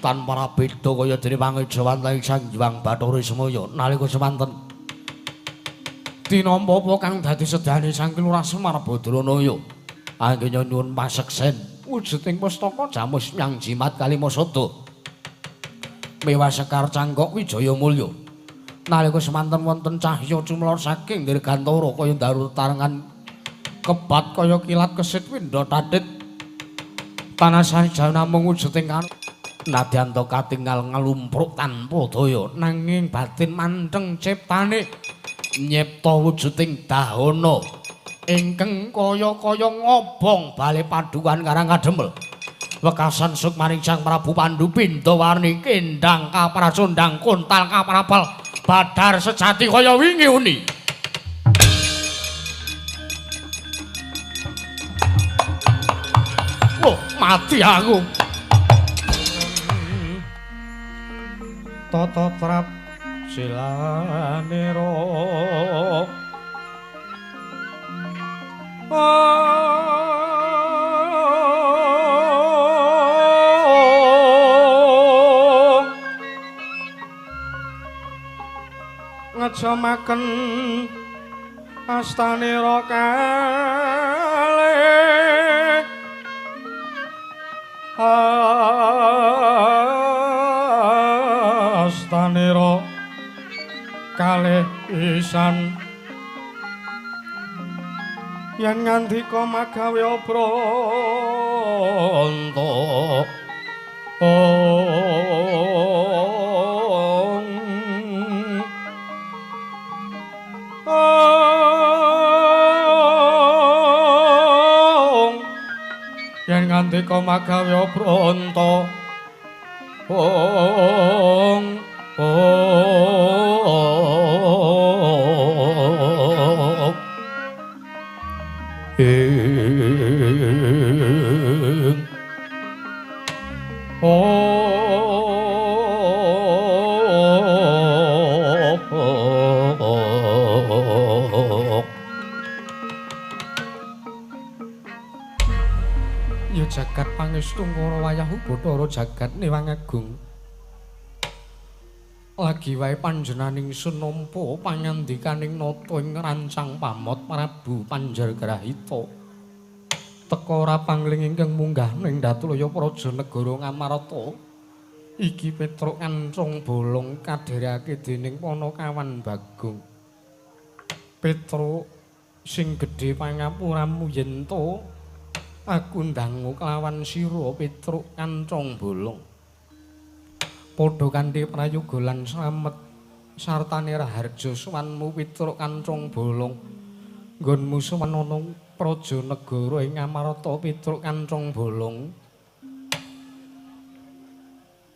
Tanpa rabeda kaya dene pangejawantahe Sang Hyang Bathara Semaya nalika semanten tinampa apa kang dadi sedane Sang Lurah Semar Badranaya anggenya nyuwun paseksen wujuding pustaka jamus nyang jimat kalimasada mewah sekar cangkok wijaya mulya nalika semanten wonten cahya cumlor saking dirgantara kaya daru tarengan kebat kaya kilat kesit windha tatit tanah saja namung wujuding nadyanta katingal nglumpruk tanpa daya nanging batin mantheng ciptane nyipta wujuding dahana ingkang kaya-kaya ngobong bale padukan Karang Kademel wekasan sukmaning Sang Prabu Pandu Pindawarni kendang kapracondang kontal kaprapal badar sejati kaya wingi uni. Oh, mati aku. Tata trap silanira ngejamaken astanira kalih astanira kalih isan yen ngandika magawe obronto ong ong yen ngandika magawe obronto ong ong ing ong ya jagat pangestu ngara wayah Bathara jagat Newang Agung lagi wae panjenenganing ingsun nampa pangandikaning nata ing rancang pamot Prabu Panjargrahita teka ora pangling ingkang munggah ning Datulaya Praja Negara Ngamarta iki Petruk Kancong Bolong kadherekake dening Panakawan Bagong. Petruk sing gedhe pangapuramu yen to aku ndangu kelawan sira Petruk Kancong Bolong padha kanthi prayoga lan slamet sartane raharja sowanmu Petruk Kancong Bolong nggonmu sowan ana praja negara ing Ngamarta Petruk Kancong Bolong.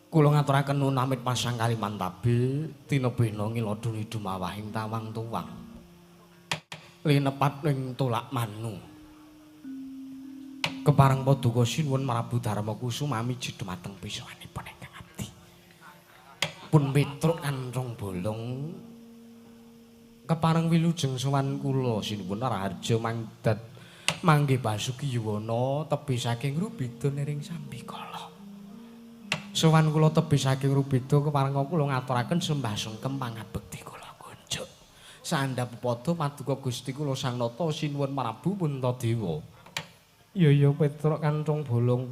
Kula ngaturaken nuwun amit pasang Kalimantabe tinebihna ngiladuni dumawahing tawang tuwang linepat ing Tolak Manu. Kepareng paduka sinuwun Prabu Darma Kusuma miji dumateng pisanipun ingkang abdi. Pun Petruk Kancong Bolong kepareng wilujeng sowan kula sinuwun raharja mangdat mangke Basuki Yuwana tebih saking Rubeda niring sambikala. Sowan kula tebih saking Rubeda kepareng kula ngaturaken sembah sungkem pangabekti kula kunjuk. Sandhap pepada paduka Gusti kula Sang Nata sinuwun Prabu Puntadewa. Ya ya Petruk Kancong Bolong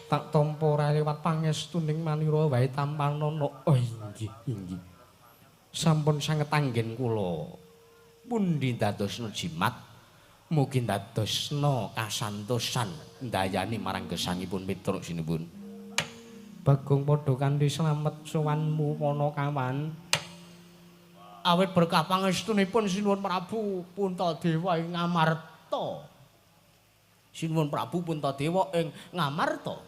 tak tampa ora liwat pangestuning manira wae tampanana. Oh inggih inggih. Sampun sanget anggen kula pundi dadosna jimat mugi dadosna kasantosan ndayani marang gesangipun Petruk sinuwun. Bagong padha kanthi slamet sowanmu Panakawan. Awit berkah pangestunipun sinuwun Prabu Puntadewa ing Ngamarta. Sinuwun Prabu Puntadewa ing Ngamarta.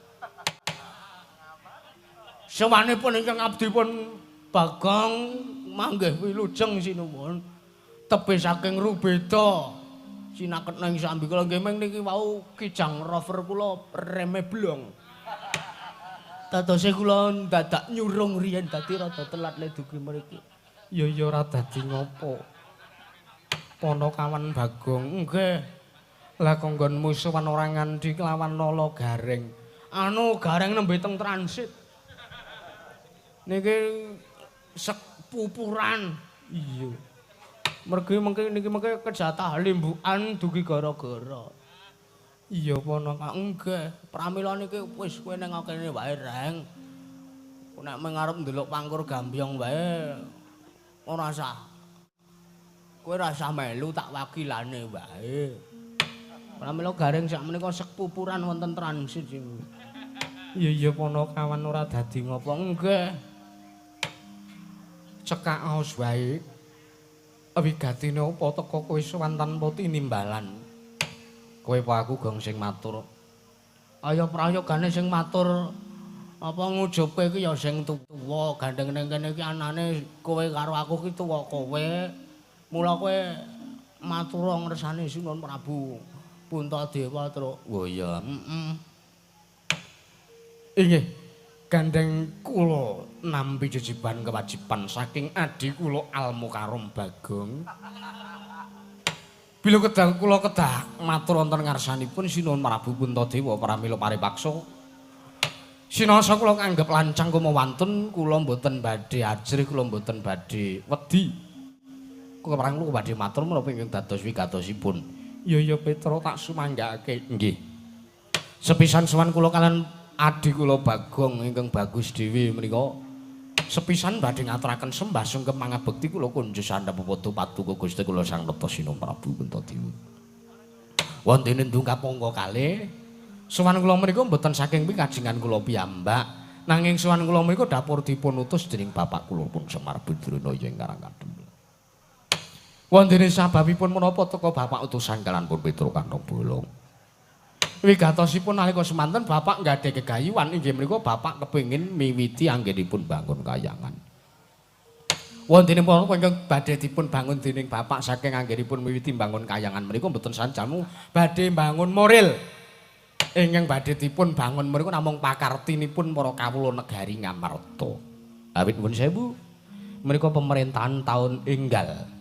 Sowanipun ingkang abdi pun Bagong manggih wilujeng sinuwun tebih saking Rubeda sinaket ing sambikala nggih ming niki wau kijang rover kula reme blong. Dadose kula dadak nyurung riyen dadi rada telat le dugi mriki. Ya ya ora dadi ngopo. Panakawan Bagong nggih. Lah kanggonmu sowan ora nganti kelawan lala gareng. Anu gareng nembe teng transit. Niki sepupuran. Iya. Mergi mengke niki mengke kejatah limbukan dugi gara-gara. Iya Ponaka, nggih. Pramila niki wis kowe ning kene wae, Reng. Nek mung arep ndelok pangkur gambyong wae ora sah. Kowe ora sah melu tak wakilane wae. Pramila Gareng sak menika sepupuran wonten transit. Iya iya Ponakawan ora dadi ngopo. Nggih. Cekak aos wae. Wigatine apa teka kowe sowan tanpa tinimbalan. Kowe apa aku Gong sing matur? Ayo prayogane sing matur apa ngujubke iki ya sing tuwa, gandeng ning kene iki anane kowe karo aku ki tuwa kowe. Mula kowe matur ngresani Sinuwun Prabu Puntadewa, Truk. Oh iya, heeh. Inggih, gandeng kula nampi jejiban kewajiban saking adi kula Almukarom Bagong. Bila kedah kula kedah matur wonten ngarsanipun Sinuwun Prabu Puntadewa pramila paripaksa. Sinasa kula nganggep lancang kumawantun, kula mboten badhe ajrih, kula mboten badhe wedi. Kula parang kula badhe matur menapa ingkang dados wigatosipun. Iya iya Petro tak sumanggake. Nggih. Sepisan sowan kula kalian adi kula Bagong ingkang bagus dhewe menika sepisan badhe ngaturaken sembah sungkem mangabekti kula kunjus sandhap padha paduka Gusti kula Sang Nata Sinuwun Prabu Puntadewa. Wonten ndungkap angka kalih sowan kula menika mboten saking pikajengan kula piyambak, nanging sowan kula menika dapur dipun utus dening bapak kula pun Semar Badranaya ing Karangkadem. Wonten sababipun menapa teka bapak utusan kalian pun Petro Kantong Bolong. Wigatosipun nalika semanten bapak nggadhahi gegayuhan inggih menika bapak kepengin miwiti anggenipun bangun kayangan. Wonten menapa ingkang badhe dipun bangun dening bapak saking anggenipun miwiti bangun kayangan menika mboten sanjamu badhe bangun moral. Ingkang badhe dipun bangun menika namung pakartinipun para kawula negari Ngamarta. Awit nuwun sewu menika pemerintahan taun enggal.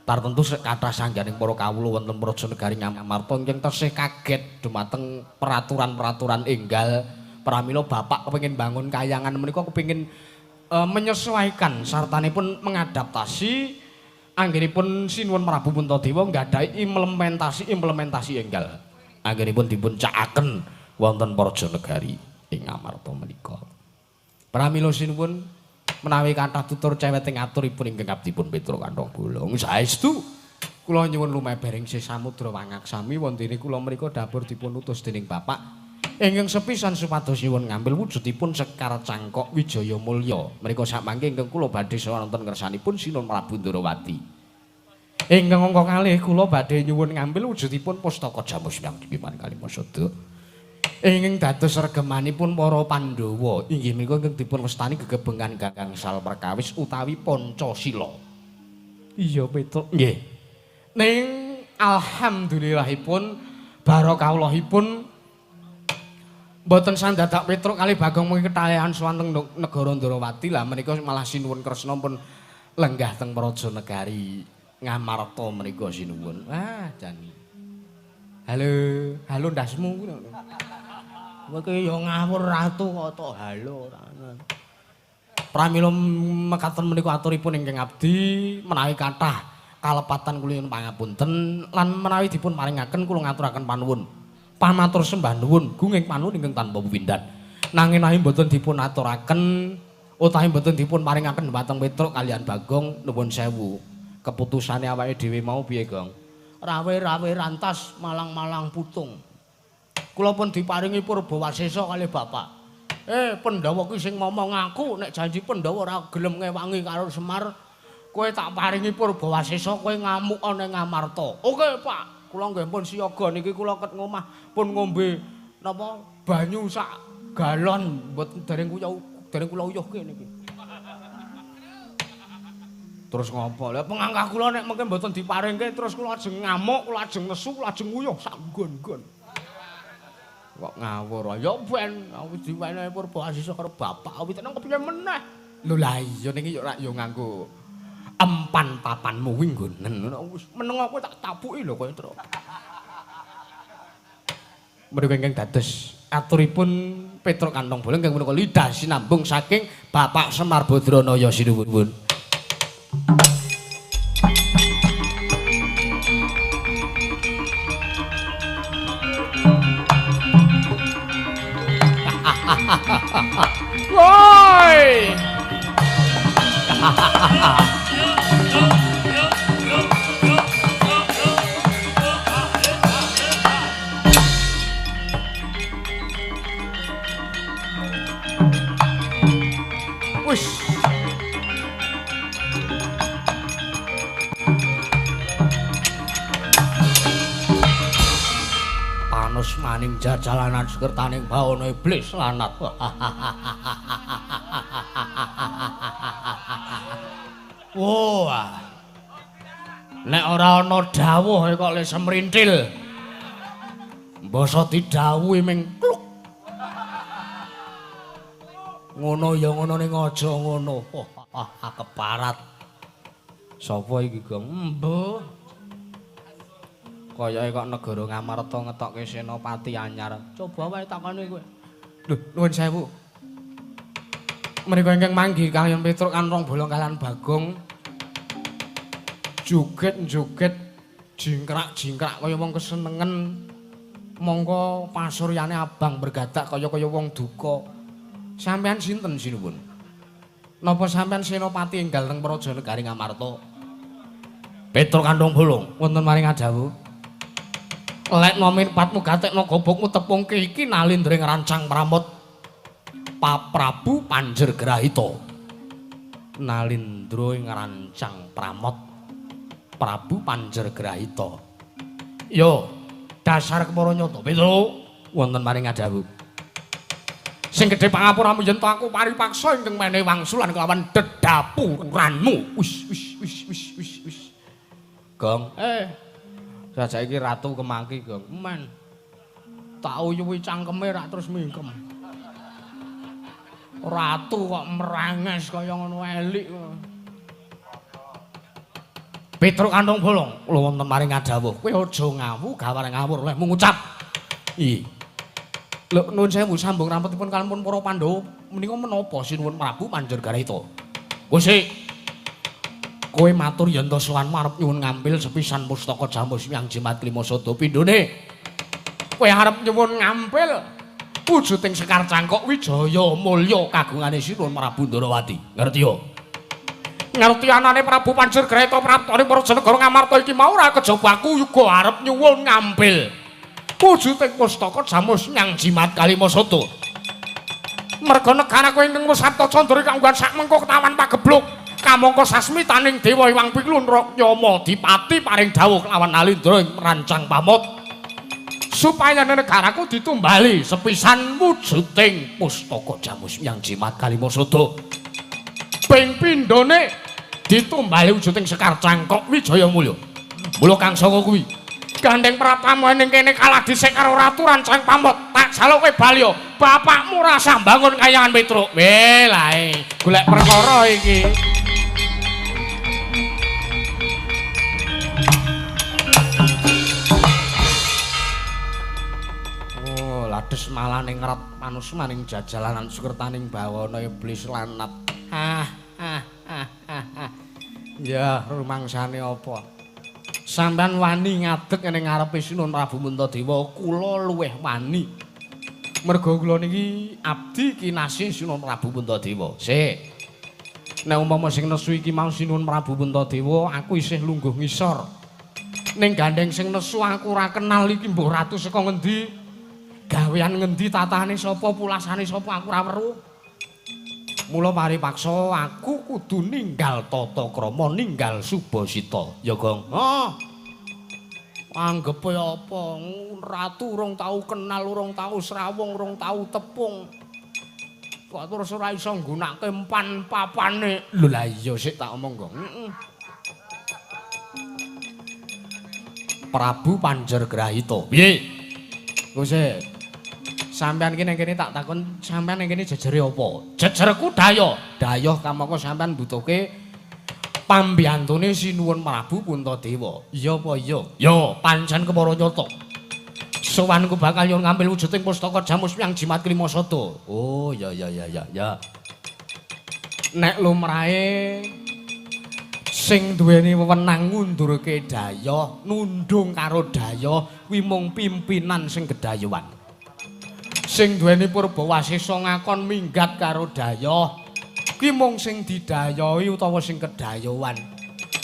Tartentu kathah sangganing para kawula wonten praja negari Ngamarta ingkang tesih kaget dumateng peraturan-peraturan enggal. Pramila bapak kepengin bangun kayangan menika kepengin menyesuaikan sartanipun mengadaptasi anggenipun Sinuwun Prabu Puntadewa nggadahi implementasi enggal. Anggenipun dipun cakaken wonten praja negari ing Ngamarta menika. Pramila sinuwun menawi kathah tutur ceweting aturipun ingkang abdipun Petro Kantong Bolong. Saestu kula nyuwun lumebering sih samudra wangaksami wontene kula mriku dapur dipun utus dening bapak ingkang sepisan supados nyuwun ngambil wujudipun Sekar Cangkok Wijaya Mulya. Mriku samangke ingkang kula badhe sowan wonten ngersanipun Sinuwun Prabu Ndorowati. Ingkang angka kalih kula badhe nyuwun ngambil wujudipun pustaka Jamus Hyang Dipiman Kalimasada. Ingkang dados regemanipun para Pandhawa inggih menika ingkang dipun wastani gegebengan gangsal perkawis utawi Pancasila. Iya Petruk. Nggih. Ning alhamdulillahipun barokahipun mboten sandadak Petruk kali Bagong mengki ketalihan sowan teng negara Ndorowati lah menika malah Sinuwun Kresna pun lenggah teng praja negari Ngamarta menika sinuwun. Wah, jan. Halo, halo ndasmu ngono. Kowe iki ya ngawur ratu kok tok halo ora. Pramila mekaten menika aturipun ingkang abdi menawi kathah kalepatan kula nyuwun pangapunten lan menawi dipun paringaken kula ngaturaken panuwun. Pamatur sembah nuwun gunging panuwun ingkang tanpa wewindan. Nanging menawi mboten dipun aturaken utawi mboten dipun paringaken dhumateng Petruk kaliyan Bagong nuwun sewu. Keputusane awake dhewe mau piye, Gong? Rawe-rawe rantas malang-malang putung. Kula pun diparingi purbawasesa kalih bapak. Pandhawa ki sing momong aku nek janji Pandhawa ora gelem ngewangi karo Semar, kowe tak paringi purbawasesa kowe ngamuk ana ing Ngamarta. Oke, Pak. Kula nggih pun siaga niki kula ket ngomah pun ngombe napa banyu sak galon mboten dereng kula uyuhke niki. Terus ngopo? Lah pengangkah kula nek mengke mboten diparingke terus kula ajeng ngamuk, kula ajeng nesu, kula ajeng nguyuh sak nggon-nggon. Kok ngawur. Ya ben aku diwenehi purbawasesa karo bapak kuwi tenan kepiye meneh. Lho lah iya niki yo rak yo nganggo empan papanmu kuwi nggonen. Wis meneng aku tak tapuki lho kowe, Truk. Mriku ingkang dados Aturipun Petruk Kantong Bolong ingkang punika lidah sinambung saking Bapak Semar Badranaya sinuwun. Woi. Panus maning jajalanan sekertaning bawana iblis lanat. Wah. Nek ora ana dawuh kok le semrintil. Mbasa didhawuhi ming kluk. Ngono ya ngono ning aja ngono. Wah, keparat. Sapa iki, Gong? Embuh. Kayake kok negara Ngamarta ngetokke senopati anyar. Coba wae takoni kowe. Lho, nuwun sewu. Menika ingkang manggi kaliyan Petruk Kantong Bolong kaliyan Bagong. Joget-joget jingkrak-jingkrak kaya wong kesenengen. Mongko pasuryane abang bergadak kaya-kaya wong duka. Sampeyan sinten sinuwun? Napa sampeyan senopati enggal teng Praja Negari Ngamarta? Petruk Kantong Bolong wonten maring adhawuh. Lekno mirpatmu gatekno gobokmu tepungke iki nalindra ngrancang pramot Paprabu Panjergrahita. Nalindra ngrancang pramot Prabu Panjergrahita. Yo, dasar kepara nyata Petruk wonten maring adhawuh. Sing gedhe pangapuramu yen to aku paripaksa ingkang menehi wangsulan kelawan dedapuranmu. Wis wis wis wis wis wis. Gong, sajak iki ratu kemaki, Gong. Men. Tak uyuhi cangkeme rak terus mingkem. Ratu kok meranges kaya ngono elik. Petruk Kantong Bolong, kula wonten maring adhawuh. Kowe aja ngawu gawane ngawur leh ngucap. Ih. Lho nuwun sewu sambung rampetipun kaliyan para Pandhawa menika menapa sinuwun Prabu Panjergarita? Gusti, kowe matur yen to sowan arep nyuwun ngampil sepisan pustaka Jamus Hyang Jimat Klima Sada pindhone. Kowe arep nyuwun ngampil wujuding Sekar Cangkok Wijaya Mulya kagungane sinuwun Prabu Ndarawati. Ngerti yo? Ngerti anane Prabu Panjergarita praptane Praja Negara Ngamarta iki mau ora kejaba aku uga arep nyuwun ngampil wujuding pustaka Jamus Hyang Jimat Kalima Sada. Merga negaraku ingkang wis Sapta Candra kanggo sak mengko ketawan pagebluk kamangka sasmitaning Dewa Hyang Piklun Yama Dipati paring dawuh kelawan Nalindra ing rancang pamot supaya negaraku ditumbali sepisan wujuding pustaka Jamus Hyang Jimat Kalima Sada. Ping pindhone ditumbali wujuding Sekar Cangkok Wijaya Mulya. Mula kang sanga kuwi gandeng pratamu ning kene kalah dhisik karo ratu rancang pamot tak jaluk kowe balya bapakmu rasa mbangun kayangan Petruk. Weh lae golek perkara iki. Oh, lades malah ning ngret panusmaning jajalanan sukertaning bawana iblis lanat. Ah ah ah ah. Ya rumangsane apa? Sampeyan wani ngadeg ning ngarepe Sinuwun Prabu Puntadewa, kula luwih wani. Merga kula niki abdi kinasih Sinuwun Prabu Puntadewa. Sik. Nek umpama sing nesu iki mau Sinuwun Prabu Puntadewa, aku isih lungguh ngisor. Ning gandeng sing nesu aku ora kenal iki mbuh ratu saka ngendi, gawean ngendi, tatahane sapa, pulasane sapa aku ora weruh. Mula paripaksa aku kudu ninggal tata krama, ninggal subasita. Ya, Gong. Oh. Anggepe apa? Ratu urung tau kenal, urung tau srawung, urung tau tepung. Kok terus ora iso nggunakake empan papane. Lho lah iya sik tak omong, Gong. Heeh. Prabu Panjergrahita. Piye? Gusti. Sampeyan ki ning kene tak takon, sampeyan ning kene jejere apa? Jejerku dayoh. Dayoh kamangka sampeyan mbutuhke pambiyantune Sinuwun Prabu Puntadewa. Iya apa iya? Ya, pancen kepara nyata. Sowanku bakal nyuwun ngambil wujuding pustaka Jamus Myang Jimat Klimasada. Oh, ya ya ya ya ya. Nek lumrahe sing duweni wewenang ngundurke dayoh, nundung karo dayoh kuwi mung pimpinan sing gedayuan. Sing duweni purbawasesa ngakon minggat karo dayoh kuwi mung sing didayohi utawa sing kedayohan.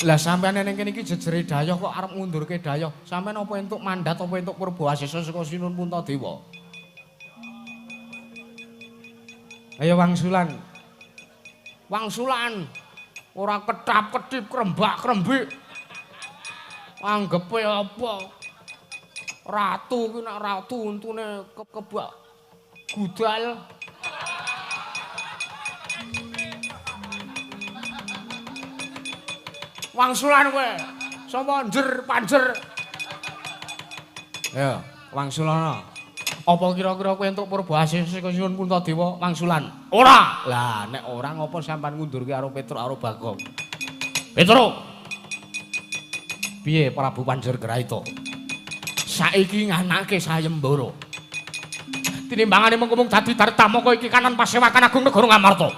Lah sampeyan ning kene iki jejere dayoh kok arep ngundurke dayoh. Sampeyan apa entuk mandat apa entuk purbawasesa saka Sinuwun Puntadewa? Ayo wangsulan. Wangsulan. Ora ketap-ketip krembak-krembik. Anggepe apa? Ratu ki nek ratu untune kebak gudal. Wangsulan kowe. Sapa njer panjer? Ayo, wangsulana. Apa kira-kira kowe entuk purbawasesa saka Sinuwun Puntadewa wangsulan? Ora. Lah nek ora ngopo sampean ngundurke karo Petruk karo Bagong? Petruk. Piye Prabu Panjergraita? Saiki nganake sayembara. Tinimbangane mengko mung dadi dartamaka iki kanan pasewakan agung negara Ngamarta.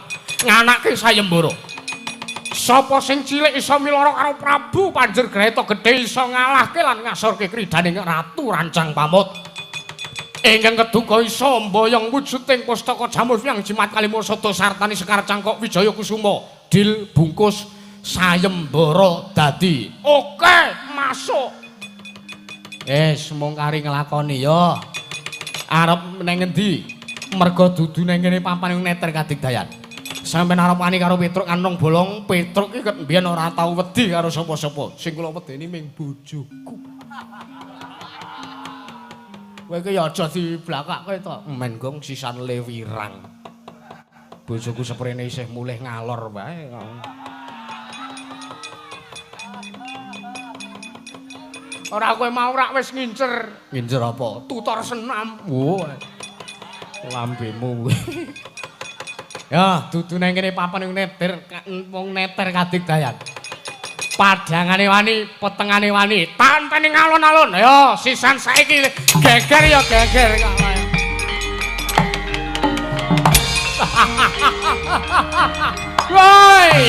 Nganake sayembara. Sapa sing cilik iso milara karo Prabu Panjergraita gedhe iso ngalahke lan ngasorke kridhaning Ratu Rancang Pamut. Ingkang keduga iso mboyong wujuding pustaka Jamus Myang Jimat Kalimasada sartani Sekar Cangkok Wijaya Kusuma. Dil bungkus sayembara dadi. Oke, masuk. Mung kari nglakoni ya. Arep neng ngendi? Merga dudu neng kene papan neter kadigdayan. Sampeyan arep wani karo Petruk kantong bolong, Petruk iki ket mbiyen ora tau wedi karo sapa-sapa. Sing kula wedeni ming bojoku. Kowe iki ya aja diblakake to. Men gong sisan lewirang. Bojoku seprene isih mulih ngalor wae. Ora kowe mau rak wis ngincer. Ngincer apa? Tutor senam. Wo. Lambemu. Ya, dudu nang kene papan neter wong neter kadigdayan. Padangane wani, petengane wani, tantene alun-alun. Ayo, sisan saiki geger ya geger kok. Woi.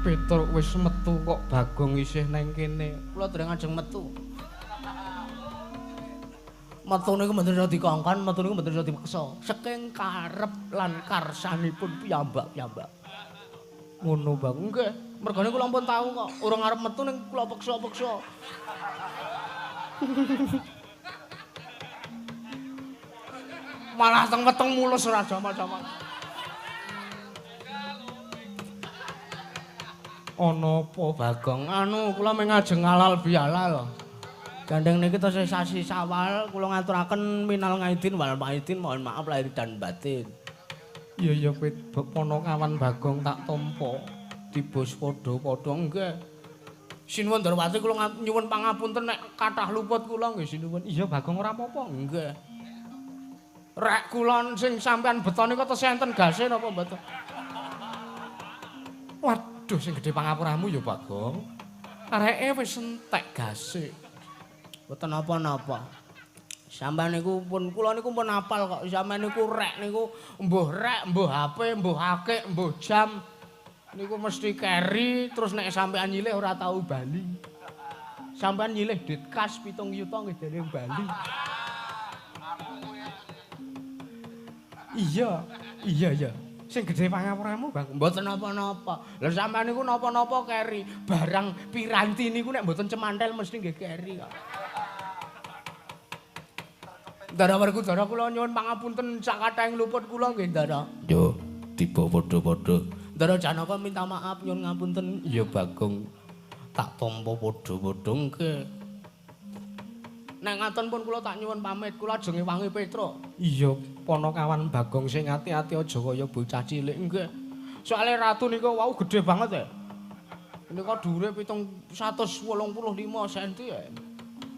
Petruk wis metu kok Bagong isih nang kene. Kula dereng ajeng metu. Metu niku mboten iso dikongkon, metu niku mboten iso dipeksa. Saking karep lan karsanipun piyambak-piyambak. Ngono, Bang. Nggih, mergane kula ampun tau kok urung arep metu ning kula peksa-peksa. Malah teng weteng mulus ora jamak-jamak. Ana apa Bagong? Anu kula mung ngajeng halal bihalal. Gandeng niki tesih sasi Syawal kula ngaturaken minal ngaidin wal maidin, mohon maaf lahir dan batin. Iya ya kowe ponokawan Bagong tak tampa dibos padha-padha nggih. Sinuwun Darwati kula nyuwun pangapunten nek kathah luput kula nggih sinuwun. Iya Bagong ora apa-apa. Nggih. Rek kula sing sampean betone kok tesih enten gase napa mboten? Waduh sing gedhe pangapuramu ya Bagong. Areke wis entek gase. Mboten napa-napa. Sampeyan niku pun kula niku pun apal kok. Sampeyan niku rek niku mbuh rek, mbuh HP, mbuh akik, mbuh jam niku mesti keri terus nek sampeyan nyilih ora tau bali. Sampeyan nyilih duit kas 7 yuta nggih dereng bali. Iya, iya iya. Sing gedhe pangapuramu Bang. Mboten napa-napa. Lha sampeyan niku napa-napa keri. Barang piranti niku nek mboten cemantel mesti nggih keri kok. Ndara Werkudara kula nyuwun pangapunten sak kathahing luput kula nggih Ndara. Yo, tiba padha-padha. Ndara Janaka minta maaf nyuwun ngapunten. Iya Bagong. Tak tampa padha-padha nggih. Nek ngaten pun kula tak nyuwun pamit, kula ajeng ngewangi Petruk. Iya, ponokawan Bagong sing ati-ati aja kaya bocah cilik nggih. Soale ratu niku wau gedhe banget ya. Nika dhuwure 785 cm ya.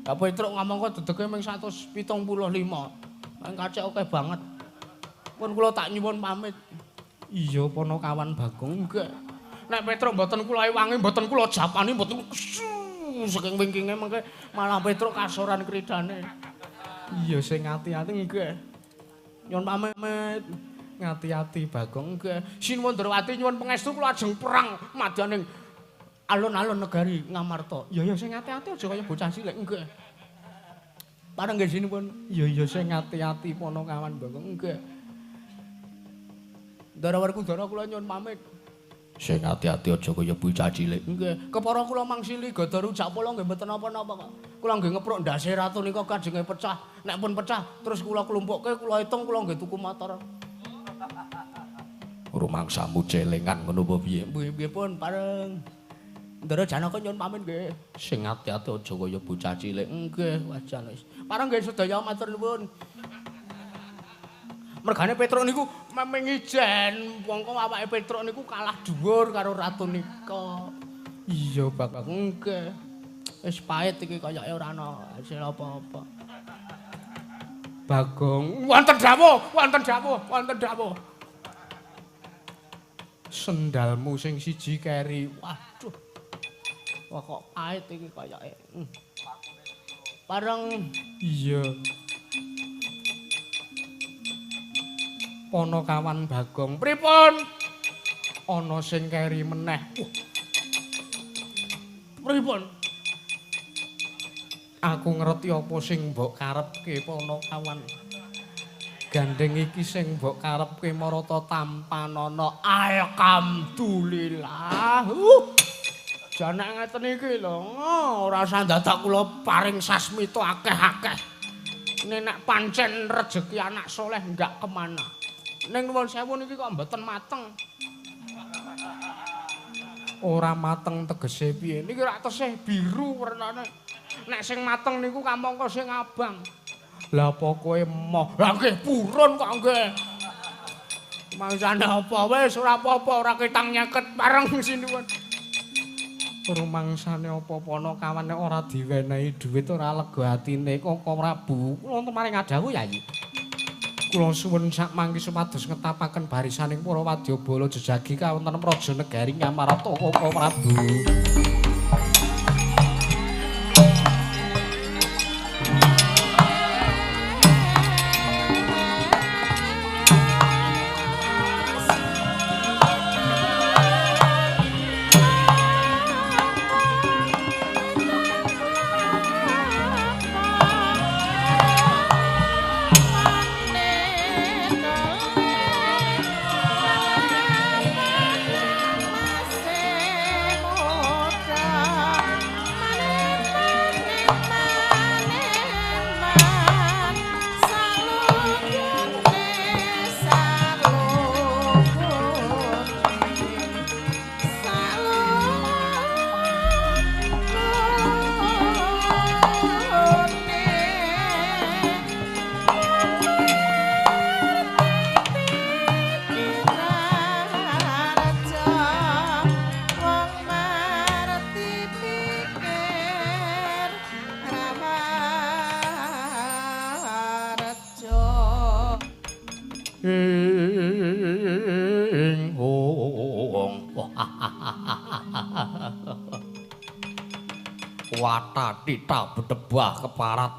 Lah Petruk ngamangka dedege ming 175. Mang kacek akeh banget. Pun kula tak nyuwun pamit. Iya Panakawan Bagong. Nggih. Nek Petruk mboten kula ewangi, mboten kula japani, mboten saking wingkinge mengke malah Petruk kasoran kridane. Iya sing ati-ati nggih. Nyuwun pamit. Ngati-ati Bagong. Nggih. Sinuwun Ndrawati nyuwun pangestu kula ajeng perang madyaning alun-alun negari Ngamarta. Ya ya sing ati-ati aja kaya bocah cilik. Nggih. Pareng nggih sinuwun. Ya ya sing ati-ati Panakawan Bagong. Nggih. Ndara Werkudara kula nyuwun pamit. Sing ati-ati aja kaya bocah cilik. Nggih. Kepara kula mangsili gada rujak pala nggih mboten napa-napa kok. Kula nggih ngepruk ndase ratu nika kajenge pecah. Nek pun pecah terus kula klumpukke, kula hitung kula nggih tuku motor. Rumangsamu celengan ngono apa piye? Nggih pun pareng. Ndara Janaka nyuwun pamit nggih. Sing ati-ati aja kaya bocah cilik. Nggih, wajan wis. Pareng nggih sedaya matur nuwun. Mergane Petruk niku memeng ijen, wong kok awake Petruk niku kalah dhuwur karo ratu nika. Iya, Bagong. Nggih. Wis pahit iki kayake ora ana hasil apa-apa. Bagong, wonten dawuh, wonten dawuh, wonten dawuh. Sendalmu sing siji keri. Waduh. Wah kok pahit iki kayake. Pareng. Iya. Panakawan Bagong. Pripun? Ana sing keri meneh. Pripun? Aku ngerti apa sing mbok karepke Panakawan. Gandeng iki sing mbok karepke marata tampanana. Alhamdulillah. Janak ngeten iki lho, ora usah dadak kula paring sasmita akeh-akeh. Nek pancen rejeki anak soleh enggak kemana. Ning nuwun sewu niki kok mboten mateng. Ora mateng tegese piye? Niki rak tesih biru wernane. Nek sing mateng niku kamangka sing abang. Lah apa kowe emoh? Lah nggih purun kok nggih. Mangsane apa wis ora apa-apa ora ketang nyeket pareng sinuwun. Rumangsane apa Panakawan nek ora diwenehi dhuwit ora lega atine Koko Prabu. Kula maring ngadhawuh Yayi. Kula suwun sak mangki supados ngetapaken barisaning para wadyabala jejagi kawonten praja negari Ngamarta Koko Prabu. Wata tita bedebah keparat.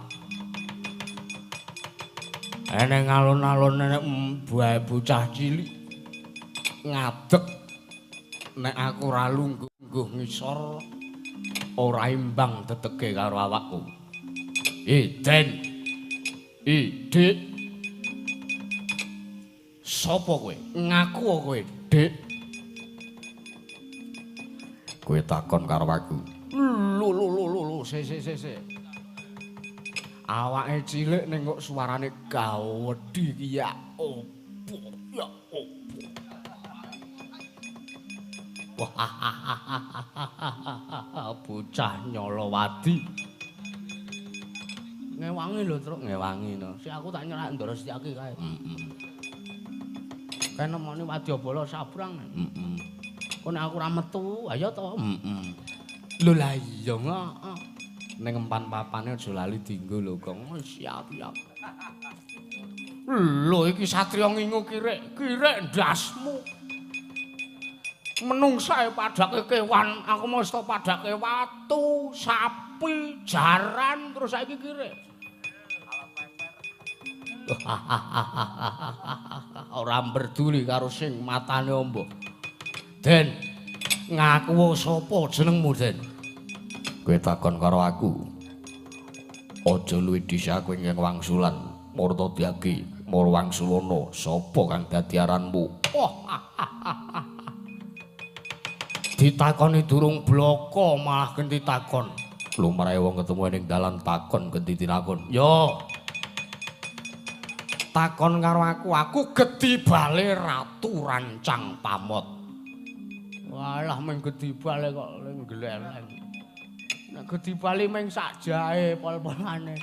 Eneng alun-alun enek bae bocah cilik ngadeg nek aku ora lungguh ngisor ora imbang tetege karo awakku. Iden. Dik. Sopo kowe? Ngaku kowe, Dik. Kowe takon karo aku. Lho lho lho lho, se se se se. Awake cilik ning kok suarane gawedhi iki ya opo ya opo. Wah, bocah Nyolowadi. Ngewangi lho, Truk, ngewangi no. Si aku tak nyerak Ndara Setyaki kae. Heeh. Kae nemoni wadyabala sabrang. Heeh. Kok nek aku ora metu, ayo to. Heeh. Lho lah iya, heeh. Ning empan papane aja lali dienggo lho, Gong. Siap-siap. Lho iki satriya ngingu kirek, kirek ndasmu. Menungsae padake kewan, aku mesti padake watu, sapi, jaran terus saiki kirek. Ora mberduli karo sing matane amba. Den, ngaku sapa jenengmu, Den? Kowe takon karo aku. Aja luwih dhisik aku ing wangsulan Murtadiyaki, Murwangsulana, sapa kang dadi aranmu? Oh. Ditakoni durung bloko malah genti takon. Lumrahe wong ketemu ning dalan takon genti tinakon. Yo. Takon karo aku, aku gedhi bale Ratu Rancang Pamot. Walah mung gedhi bale kok gleleng. Nek gedhi bale mung sak jahe pol-polane.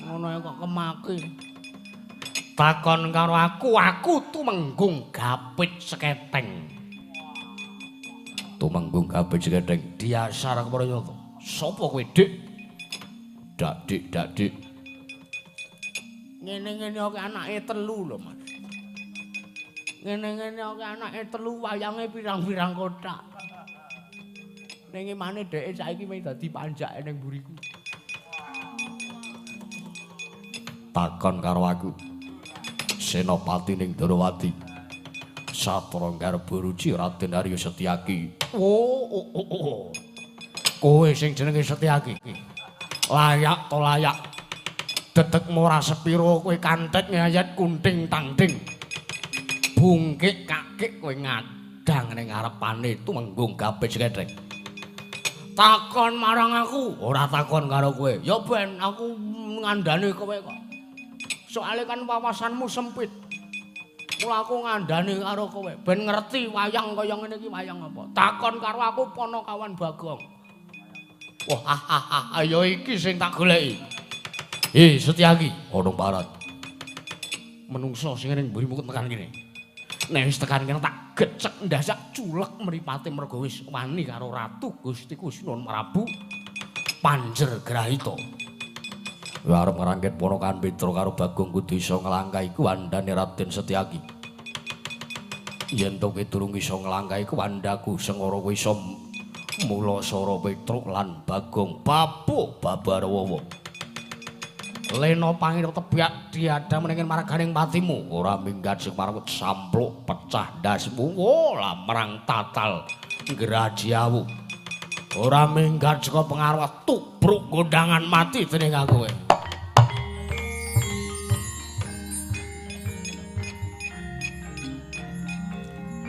Ngono kok kemaki. Takon karo aku, aku Tumenggung Gapit Seketeng. Tumenggung Gapit Seketeng diasar keprayata. Sapa kowe, Dik? Dak dik, dak dik. Ngene-ngene oke anake telu lho, Mas. Ngene-ngene oke anake telu wayange pirang-pirang kothak. Ning emane dheke saiki mung dadi panjake ning mburiku. Takon karo aku. Senopati ning Darawati. Satra Garba Ruci Raden Arya Setyaki. Oh, oh, oh, oh. Kowe sing jenenge Setyaki. Layak to layak. Dedekmu ora sepiro kowe kantet ngayat kunting tangding. Bungkik kakik kowe ngadang ning ngarepane Tumenggung Gapit Seketeng. Takon marang aku, ora takon karo kowe. Ya ben aku ngandani kowe kok. Soale kan wawasanmu sempit. Mula aku ngandani karo kowe ben ngerti wayang kaya ngene iki wayang apa. Takon karo aku Ponokawan Bagong. Wah, ya iki sing tak goleki. Hei Setyaki, ana barat. Menungso sing ning mburimu tekan kene. Nek wis tekan kene tak gecek ndasak culek mripate mergo wis wani karo Ratu Gusti Kusnun Prabu Panjer Grahita. Kowe arep ngrangkit ponakan Petruk karo Bagong kudu iso nglangkahi kuwandane Raden Setyaki. Yen to kowe durung iso nglangkahi kuwandaku sengara kowe iso mulasara Petruk lan Bagong babu babarwawa. Lena pangina tebyak diadam ning marganing patimu ora minggat sing marang sampluk pecah ndasmu ora marang tatal ngrajiawu ora minggat saka pengaruh tubruk gondangan mati dening aku kowe.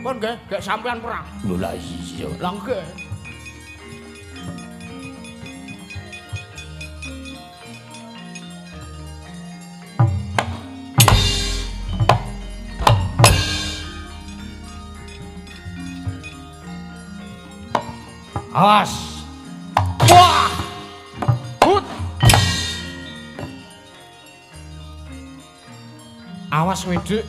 Pun nggih, gek sampean perang. Lho lah iya. Lah nggih. Awas. Wah. Hut. Awas wedhik.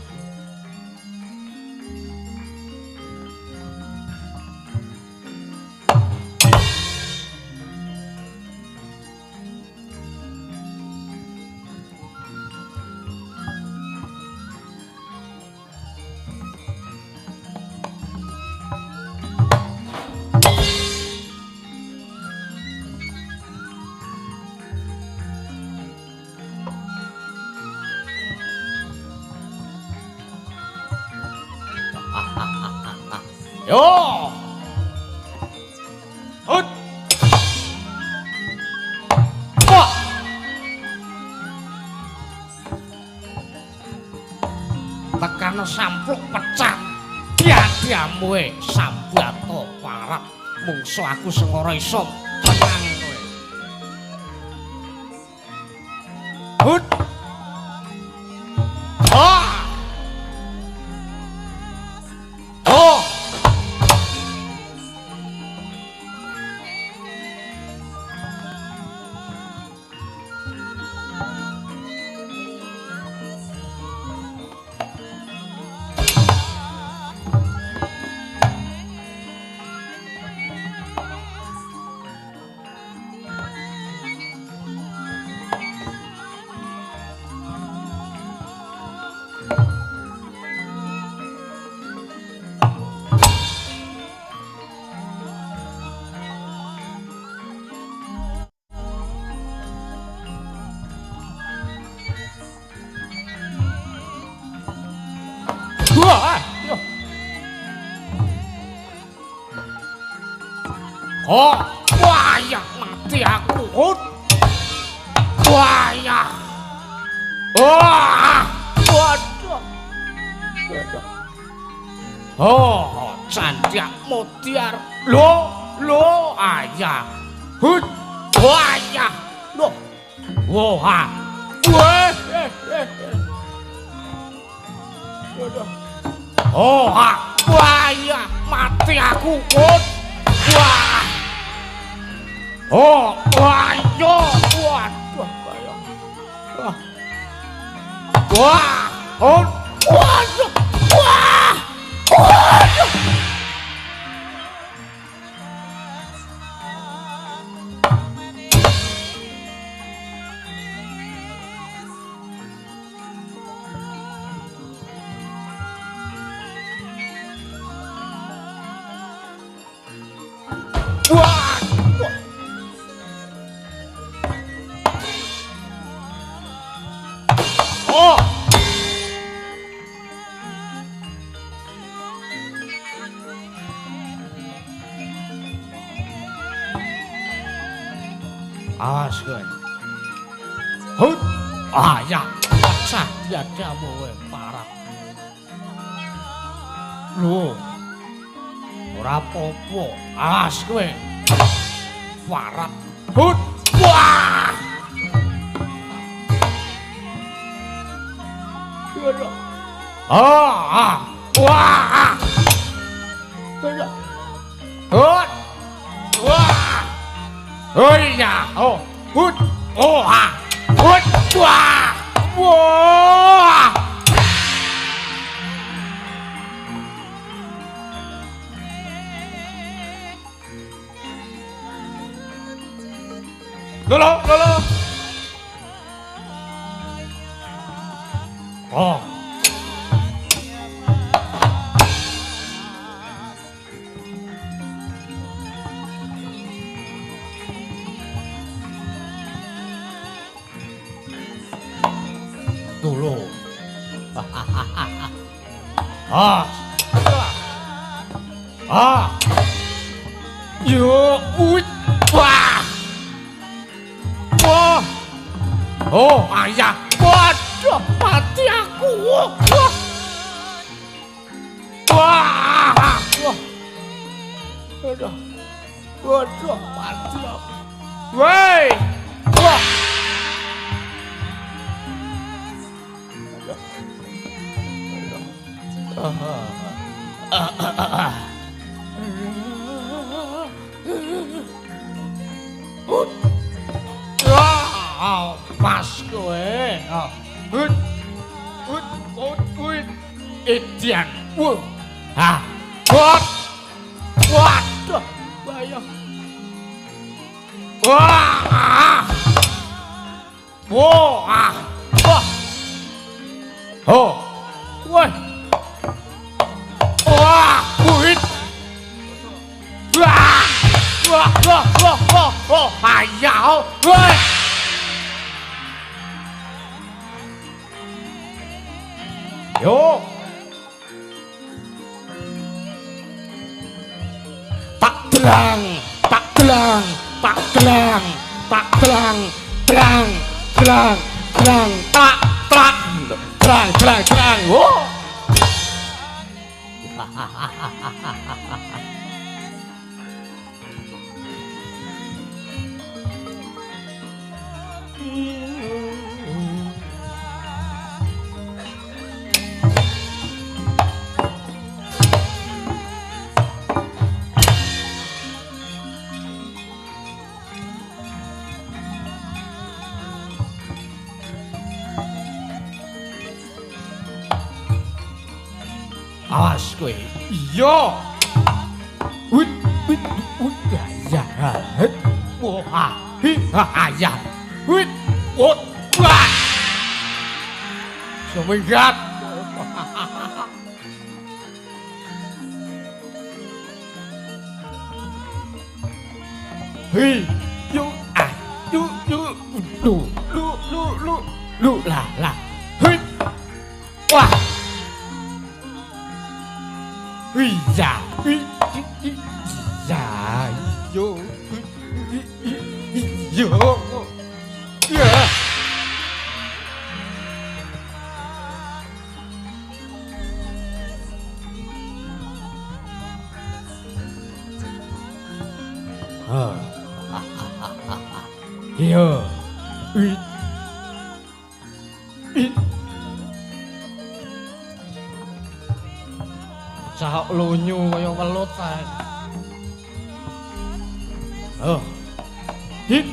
Yo. Hut. Wah. Tekan sampluk pecah. Diadiamu sambato parat mungso aku sing ora iso menang kowe. Hut. Ah. Oh. Oh, wah ya mati aku. Wah ya. Wah, waduh. Oh, candak mutiar. Lo, lo ayah. Hut, wah ya. Lo. Wah. Wah. Oh, wah ya, mati aku. Wah. Oh, wah yo. Waduh, kaya. Wah. Wah. Oh, waduh. Wah. Waduh. Wah. Oh. Awas kowe. Hut. Ah ya, pecah dadamu kowe parah. Lho. Ora apa-apa. Awas kowe. Warat. Hut. Wah. Ah, wah. Hut. Wah. Oh iya, oh. Hut. Oh ah. Hut. Wah. Wah. Lolo, lolo. Oh. Dulu. Ah. Ah. Yo, wah. Wah. Oh, ayah. Waduh, mati aku. Wah. Wah. Wah. Waduh. Waduh, mati aku. Woi. Wah. Ah, pas kowe. Hut. Hut, hut, hut. Edian. Wah. Ah. What? Waduh, bahaya. Wah. Wah. Wah. Oh. Wah. Wah, kuit. Wah. Wah, wah, wah, wah, wah. Ayah. Wah. Yo. Tak telang, tak telang, tak telang, tak telang, telang, telang, telang, tak, tak, telang, telang, telang. Oh. Awas kowe. Iya. Wit wit wit ya. Wah. Hi ha ya. Wit wot. Wah. Suminggat. Hi yu ah yu yu lu lu lu lu lu la la. Hi. Wah. Ui da, ui, ui, da. Yo. Yo. Ya. Iya. Cahok lunyu kaya welut ae. Oh. Hit.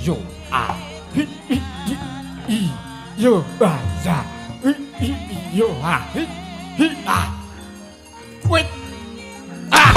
Yo. A. Hit. I. Yo. A. Ya. I. Yo. A. Hit. Hit. A. Wit. Ah.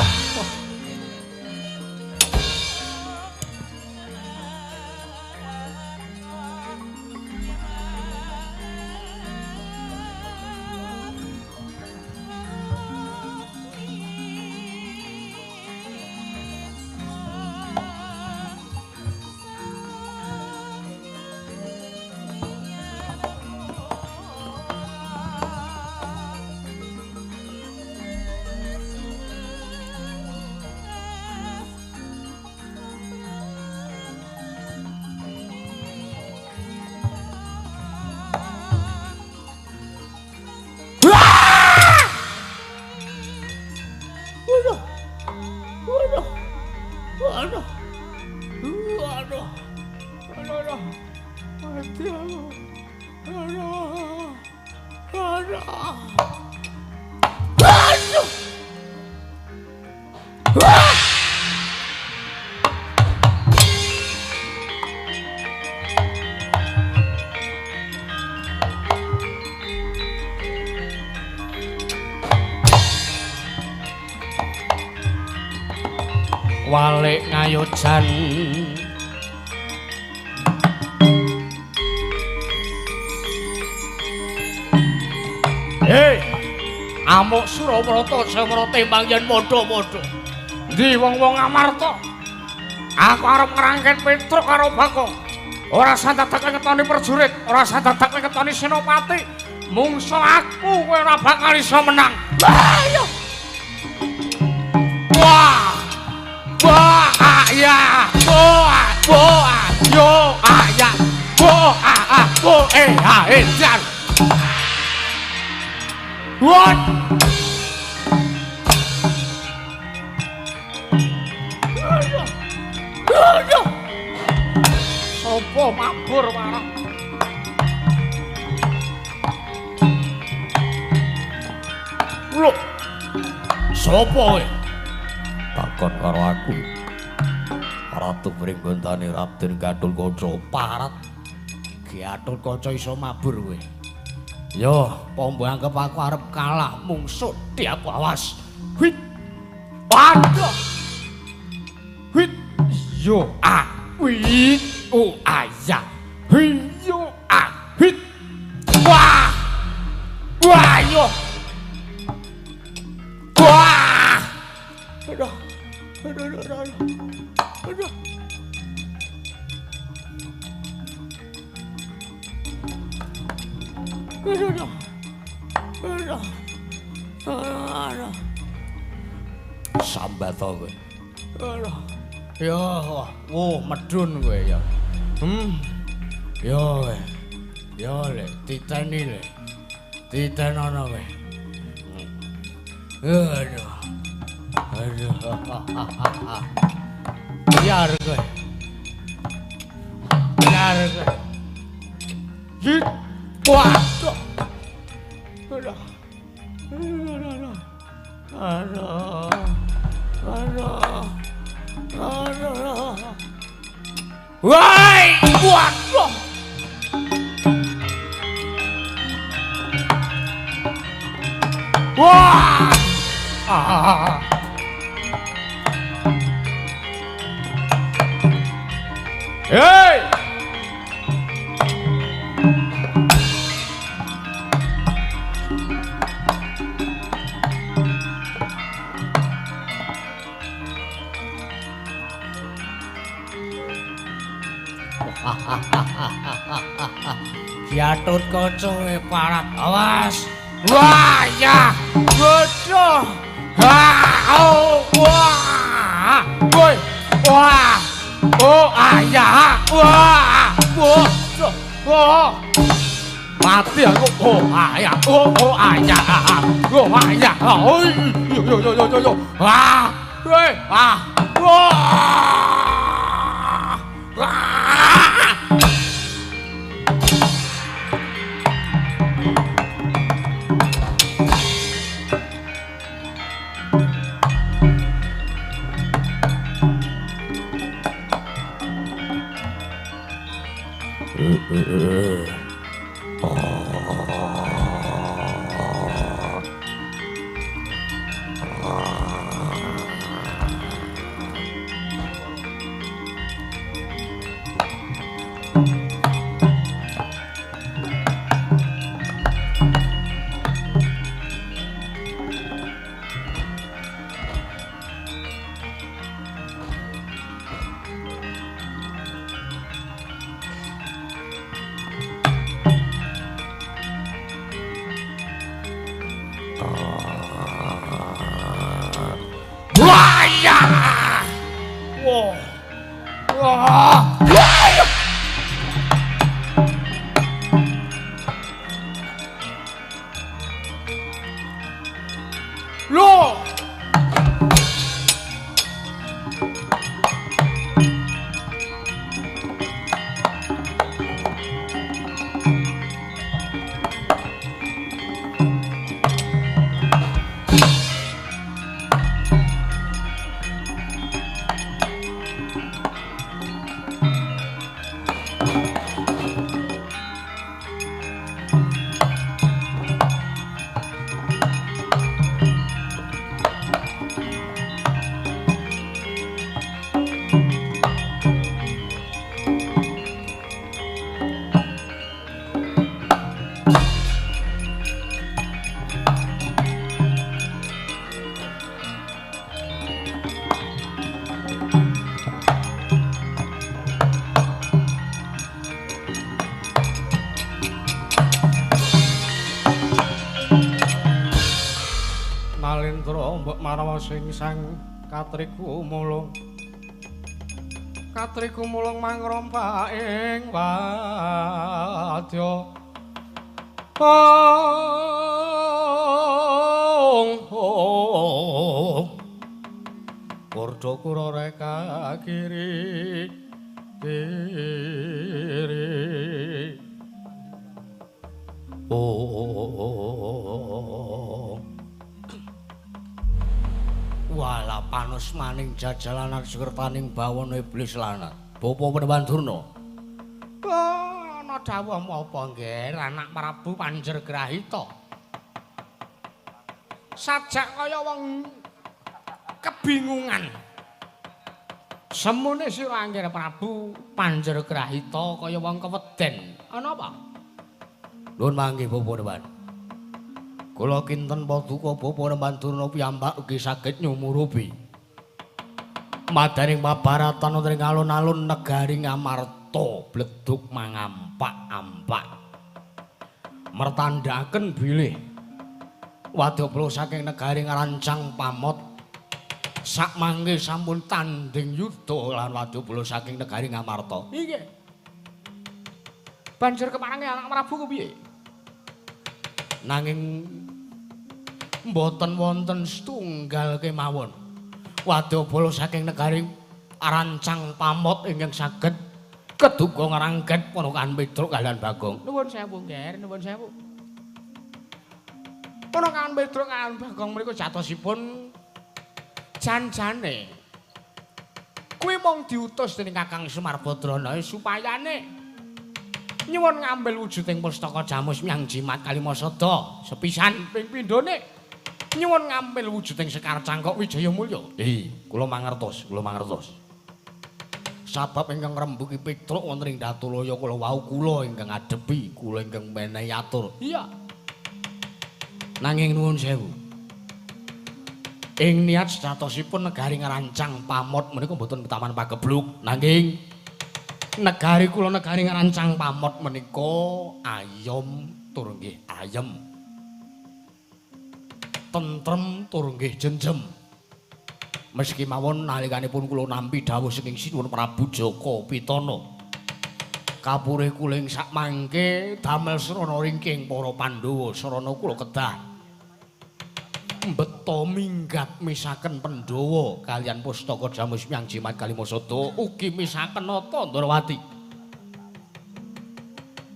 Walik ngayojan hei amuk Surabrata samara timbang yen padha-padha ndi wong-wong Amarta aku arep ngrangken Petruk karo Bagong ora sandadak ngetoni prajurit ora sandadak ngetoni senopati mungso aku kowe ora bakal iso menang. Ayo wah wah ya boa boa yo a ya bo a a bo e a e jan what sopo mabur marah lho sopo kowe takon karo aku Ratu Pringgondani Raden Gatotkaca parat Gatotkaca iso mabur kowe yo apa mbok anggap aku arep kalah mungsuh tiap awas wit waduh wit yo a wit o a ya yo a wit wah wah yo wah aduh aduh aduh aduh aduh aduh aduh sambat kowe aduh ya wah medun kowe ya ya kowe ya le titeni le titenono kowe aduh aduh biar kowe biar kowe hit waduh aduh aduh aduh aduh aduh woi waduh wah ah hey Gatotkaca parat awas wah ya bodoh ha oh wah woi. Wah. Oh ayah. Wah. Wah. Wah. Mati aku. Oh ayah. Oh oh ayah. Oh ayah. Oh yo yo yo yo yo. Wah. Weh. Ah. Wah. Wah. Mbok marwa sing sang katriku mulung. Katriku mulung mangrompak ing wadya. Ong ong. Kurdo kura reka kiri kiri. Oh. Walah panus maning jajalanan sekertaning bawono iblis lanat. Bapak Panembahan Durna. Ana dawuh apa nggih anak Prabu Panjergrahita. Sajak kaya wong kebingungan. Semune sira Angger Prabu Panjergrahita kaya wong keweden. Ana apa? Nuwun mangke Bapak Panembahan. Kula kinten paduka Bapak Panembahan Durna piyambak ugi saged nyumurupi. Madaning pabaratan wonten ing alun-alun negari Ngamarta bledug mangampak-ampak. Mertandhaken bilih wadyabala saking negari Ngrancang Pamot sakmangke sampun tandhing yuda lan wadyabala saking negari Ngamarta. Inggih. Banjur keparange anak Prabu kepiye? Nanging mboten wonten setunggal kemawon wadyabala saking negari Rancang Pamot ingkang saged keduga ngrangket ponakan Petruk kaliyan Bagong. Nuwun sewu, Nger, nuwun sewu. Ponakan Petruk kaliyan Bagong mriku jatosipun jan-jane kuwi mung diutus dening Kakang Semar Badrana supayane nyuwun ngambil wujuding pustaka Jamus Myang Jimat Kalimasada sepisan ping pindhone nyuwun ngambil wujuding Sekar Cangkok Wijaya Mulya. Kula mangertos, kula mangertos. Sabab ingkang ngrembuki Petruk wonten ing Datulaya kula wau kula ingkang ngadepi, kula ingkang menehi atur. Iya. Nanging nuwun sewu. Ing niat sejatosipun negari Ngrancang Pamot menika mboten pitaman pagebluk, nanging negari kula negari Ngrancang Pamot menika ayom tur nggih ayem. Tentrem tur nggih jenjem. Meski mawon nalikanipun kula nampi dawuh saking Sinuwun Prabu Jaka Pitana. Kapurih kula ing sakmangke damel srana ringking para Pandhawa sarana kula kedah mbeta minggat misaken Pandhawa kaliyan pustaka Jamus Myang Jimat Kalimasada ugi misaken Nata Ndrawati.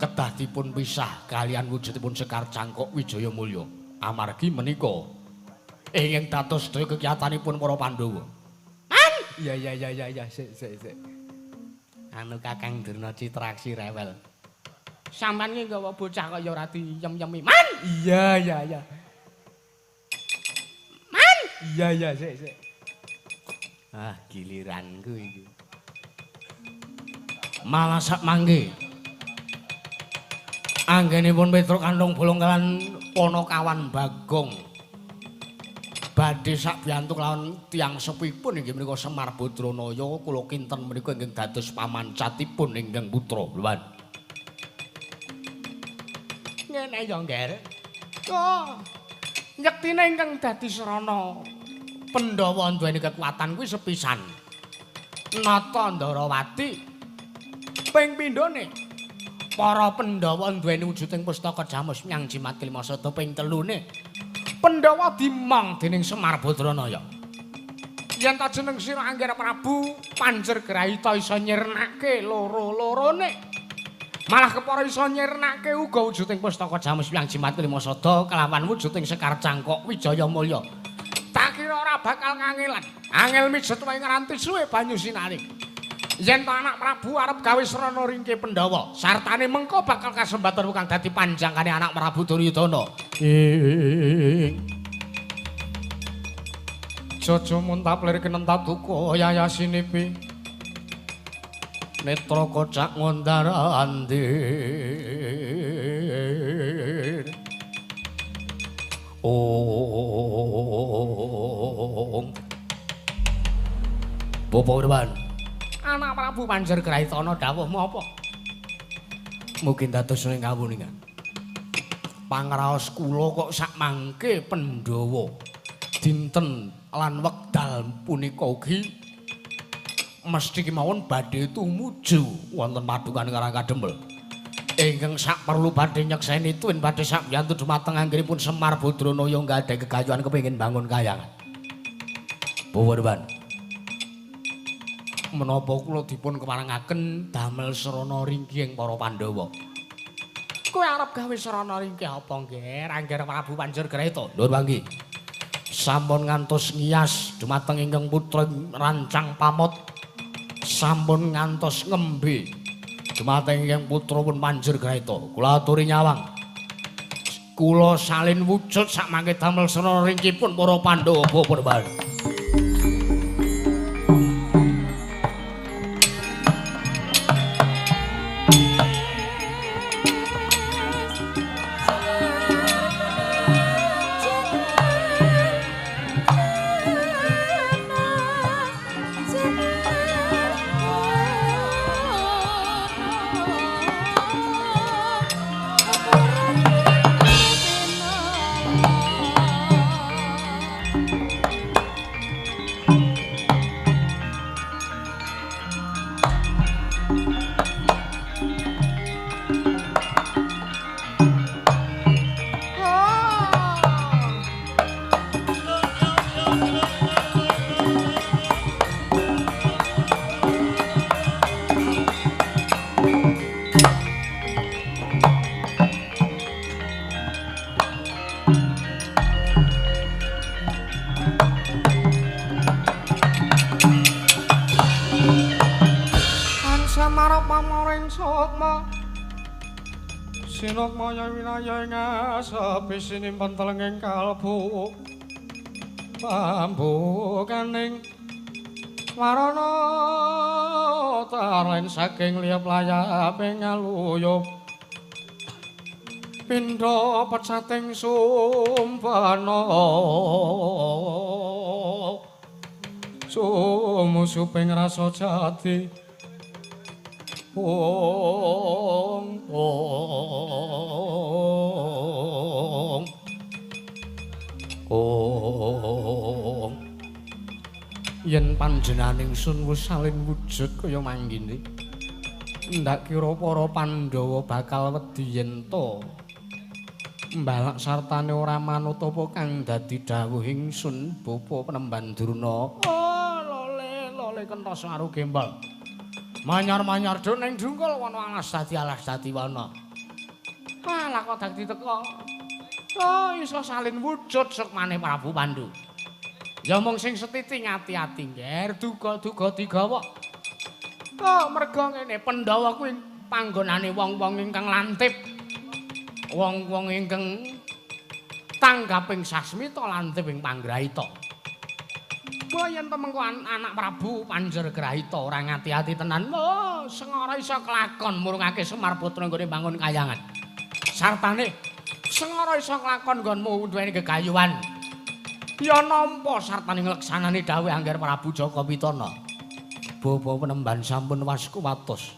Kedah dipun pisah kaliyan wujudipun Sekar Cangkok Wijaya Mulya. Amargi menika ingkang dados sedaya kegiatanipun para Pandhawa. Man! Iya iya iya iya iya sik sik sik. Anu Kakang Durna Citraksi rewel. Sampeyan ki nggawa bocah kok ya ora diyem-yemi. Man! Iya iya iya. Man! Iya iya sik sik. Ah, giliranku iki. Malah sak mangke. Anggenipun Petruk Kanthong Bolong kalan Panakawan Bagong. Badhe sakbiyantu kelawan tiyang sepipun inggih menika Semar Badranaya kula kinten menika ingkang dados pamancatipun ingkang putra. Lho. Ngene ya, Ngger. Oh. Nyektine ingkang dadi srana Pandhawa duweni kekuatan kuwi sepisan. Nata Ndrawati ping pindhone para Pandhawa duweni wujuding pustaka Jamus Myang Jimat Klimasada ping telune. Pandhawa dimong dening Semar Badranaya. Yen ta jeneng sira Angger Prabu Panjer Grahita iso nyirnake loro-lorone. Malah kepara iso nyirnake uga wujuding pustaka Jamus Myang Jimat Klimasada kelawan wujuding Sekar Cangkok Wijaya Mulya. Tak kira ora bakal ngangelan. Angel mijet wae ngranti suwe banyu sinari. Yen ta anak Prabu arep gawe srana ringke Pandhawa, sartane mengko bakal kasembatan kang dadi panjangkane anak Prabu Duryudana. Ing Jojo muntap lir kenentap duka yayasinipi. Netra kocak ngondar andir. Om. Bapak Urban. Anak Prabu Panjer Grahitana dawuhmu apa? Mungkin dados ing kawuningan. Pangraos kula kok sakmangke Pandhawa dinten lan wekdal punika ugi mesti kemawon badhe tumuju wonten padukan Karang Kadempel. Ingkang sak perlu badhe nyekseni tuwin badhe sakbiyantu dumateng anggenipun Semar Badranaya nggadhahi gegayuhan kepengin bangun kayangan. Bapak menapa kula dipun keparengaken damel srana ringkih para Pandhawa. Kowe arep gawe srana ringkih apa, Ngger? Angger Prabu Panjer Grahita. Nuwun manggi. Sampun ngantos ngiyas dumateng ingkang putra rancang pamot. Sampun ngantos ngembe dumateng ingkang putra pun Panjer Grahita. Kula aturi nyawang. Kula salin wujud sakmangke damel srana ringkihipun para Pandhawa pun. Sinukmaya winaya ing asepi sinimpen telenging kalbu pambukaning warana taren saking liyap layaping ngaluyup pindha pecating sumpena sumusuping rasa jati. Ong ong ong Yen panjenengan ingsun wis salin wujud kaya manggene, ndak kira para Pandhawa bakal wedi yen to mbalak sartane ora manut apa kang dadi dawuh ingsun Bapa Penemban Durna. Oh, lole lole kentos karo gembal. Manyar-manyar do ning dungkul wana alas dadi wana. Alah kok dadi teko. Oh, iso salin wujud sukmane Prabu Pandu. Ya mung sing setiti ngati-ati ngger duga-duga digawa. Oh, merga ngene Pandhawa kuwi panggonane wong-wong ingkang lantip. Wong-wong ingkang tanggaping sasmita lantip ing panggrahita. Wah, yen temengku anak Prabu Panjergrahita ora ngati-ati tenan. Oh, sengara iso kelakon murungake Semar putra nggone bangun kayangan. Sartane sengara iso kelakon nggonmu duweni gegayuhan. Ya nampa sartane ngleksanani dawuh Angger Prabu Jaka Pitana. Bapa Penemban sampun waskuwatos.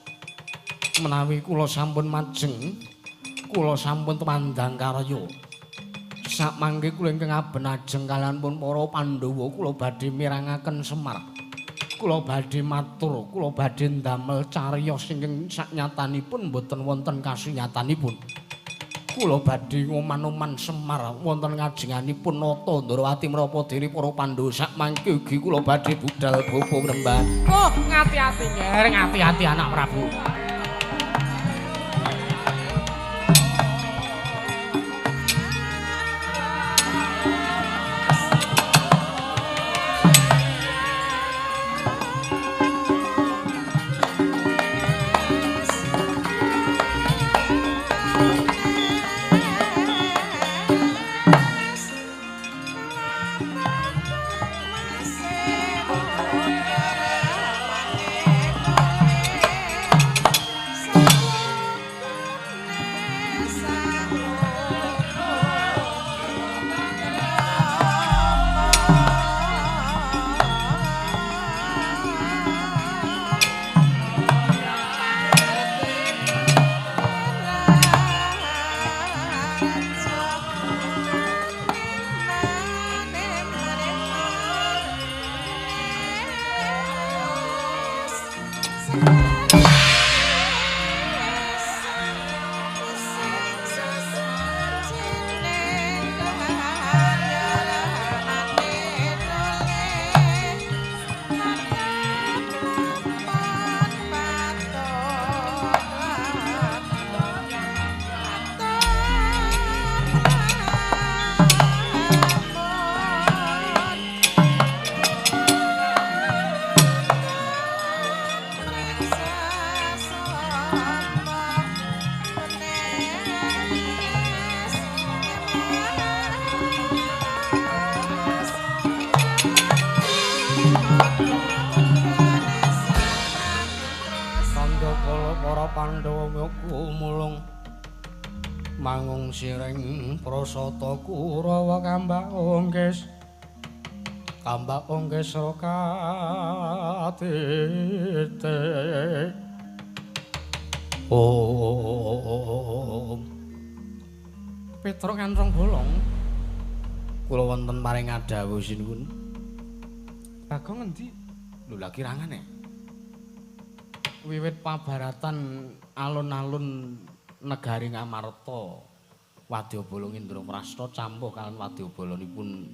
Menawi kula sampun majeng, kula sampun tumandang karya. Sakmangke kula ingkang aben ajeng kaliyan pun para Pandhawa kula badhe mirangaken Semar. Kula badhe matur, kula badhe ndamel cariyos ingkang saknyatanipun mboten wonten kasunyatanipun. Kula badhe ngoman-oman Semar wonten ngajenganipun Nata Ndrawati menapa dene para Pandhawa sakmangke ugi kula badhe budal Bapa Penemban. Oh, ngati-ati nger, ngati-ati anak Prabu. Mangung siring prasata Kurawa kambak ongkes kambak ongkes katite. Om Petruk Kanthong Bolong kula wonten paring adhawuh sinuwun. Bagong ngendi? Lho lha kirangane. Wiwit pabaratan alun-alun negari Ngamarta Wadyabala Indraprasta campuh kalian wadyabalanipun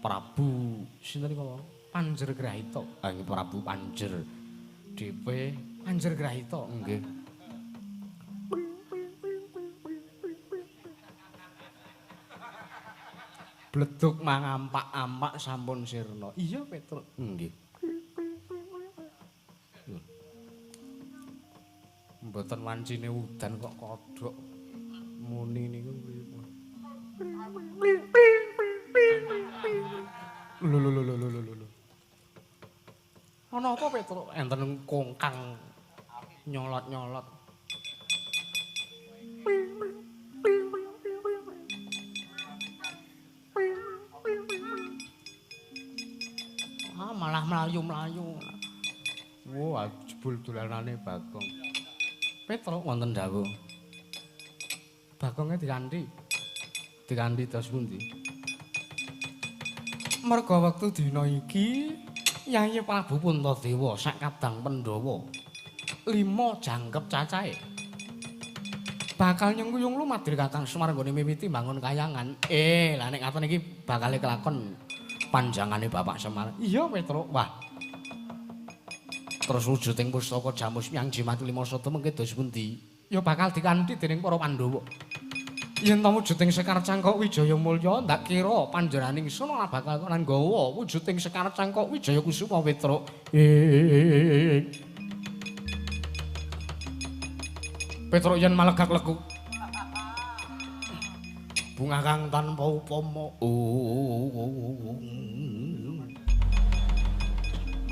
Prabu sinten niku Panjergrahita. Nggih Prabu Panjer DP Panjergrahita nggih. Bleduk mangampak-ampak sampun sirna. Iya Petruk nggih. Mboten wancine udan kok kodhok muni niku pripun. Lho lho lho lho lho lho. Ana apa Petruk? Enten kongkang nyolot-nyolot. Ah malah mlayu-mlayu. Wah, jebul dolanane Bagong. Petruk wonten dawuh. Bagonge dikanthi. Dikanthi dos pundi? Merga wektu dina iki Yayi Prabu Puntadewa sak kadang Pandhawa 5 jangkep cacahe. Bakal nyengkuyung lumadri Kakang Semar nggone miwiti mbangun kayangan. Lah nek ngaten iki bakale kelakon panjangane Bapak Semar. Iya, Petruk. Wah. Terus wujuding pustaka Jamus Myang Jimat Lima Sada mengke dos pundi? Ya bakal dikanthi dening para Pandhawa. Yen ta wujuding Sekar Cangkok Wijaya Mulya ndak kira panjenenganing ingsun ora bakal konan nggawa wujuding Sekar Cangkok Wijaya Kusuma Petruk. Petruk yen malegak leku. Bunga kang tanpa upama.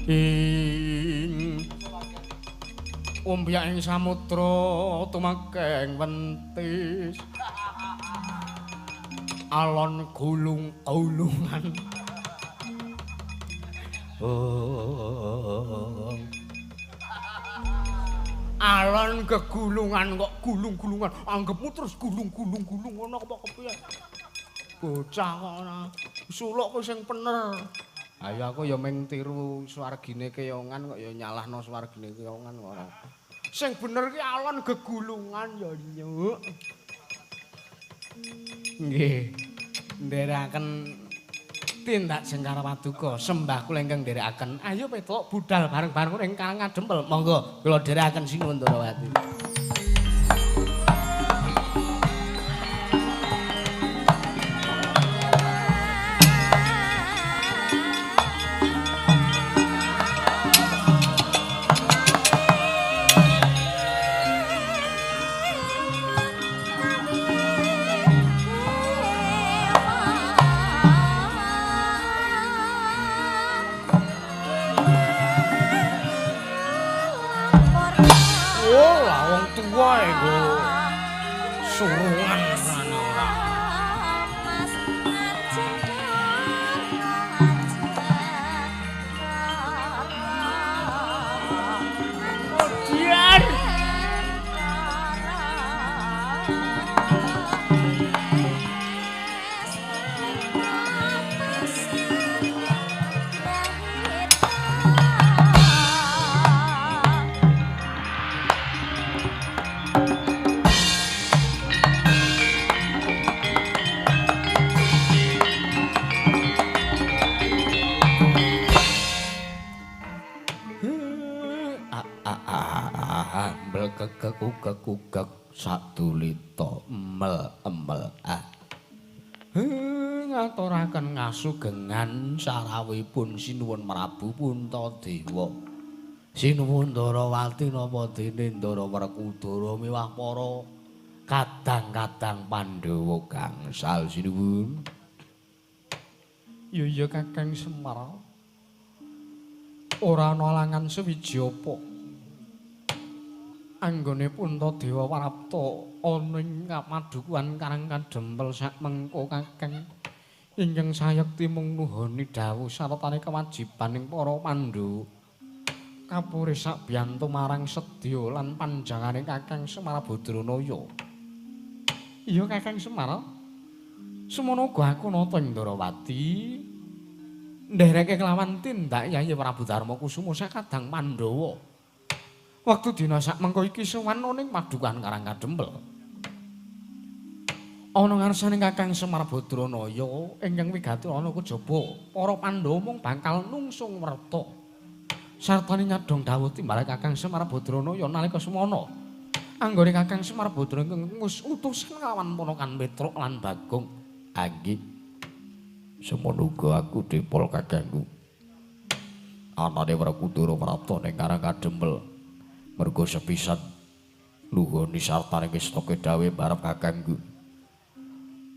Ing ombyak ing samudra tumekeng wentis. Alon gulung-gulungan. Alon gegulungan kok gulung-gulungan. Anggepmu terus gulung-gulung-gulung ngono apa kepiye? Bocah kok ora suluk ku sing bener. Ayo aku ya mung tiru swargine keyongan kok ya nyalahno swargine keyongan kok ora. Sing bener ki alon gegulungan ya nyuk. Nggih. Nderekaken tindak Jengkar Paduka sembah kula ingkang nderekaken. Ayo Petruk budal bareng-bareng ing Karang Kadempel. Monggo kula nderekaken Sinuwun Ndorowati. Kekuk-kekuk sadulita emel-emel ah. Ngaturaken ngasugengan sarawuhipun Sinuwun Prabu Puntadewa. Sinuwun Ndarawati napa dene Ndara Werkudara miwah para kadang-kadang Pandhawa gangsal sinuwun. Ya iya Kakang Semar. Ora ana alangan sewiji apa. Anggone Puntadewa prapta ana ing padukuhan Karang Kadempel sak mengko Kakang ingkang sayekti mung nuhoni dawuh sartane kewajibaning para Pandhawa. Kapure sakbiyantu marang sedya lan panjangane Kakang Semar Badranaya. Iya Kakang Semar. Semono uga aku nata ing Ndarawati ndereke kelawan tindak Yayi Prabu Darma Kusuma sakadang Pandhawa. Wektu dina sak mengko iki sowan ning padukuhan Karang Kadempel. Ana ngarsane Kakang Semar Badranaya ingkang wigati ana kejaba para Pandhawa mung bakal nungsung werta. Sartane nyadhong dawuh timbal Kakang Semar Badranaya nalika semana. Anggone Kakang Semar Badranaya utusan nglawan ponakan Petruk lan Bagong. Anggih. Semono uga aku dipol kakangku. Anane Werkudara prapta ning Karang Kadempel. Mergo sepisan nuhoni sartane ngestake dawuh barep kakangku.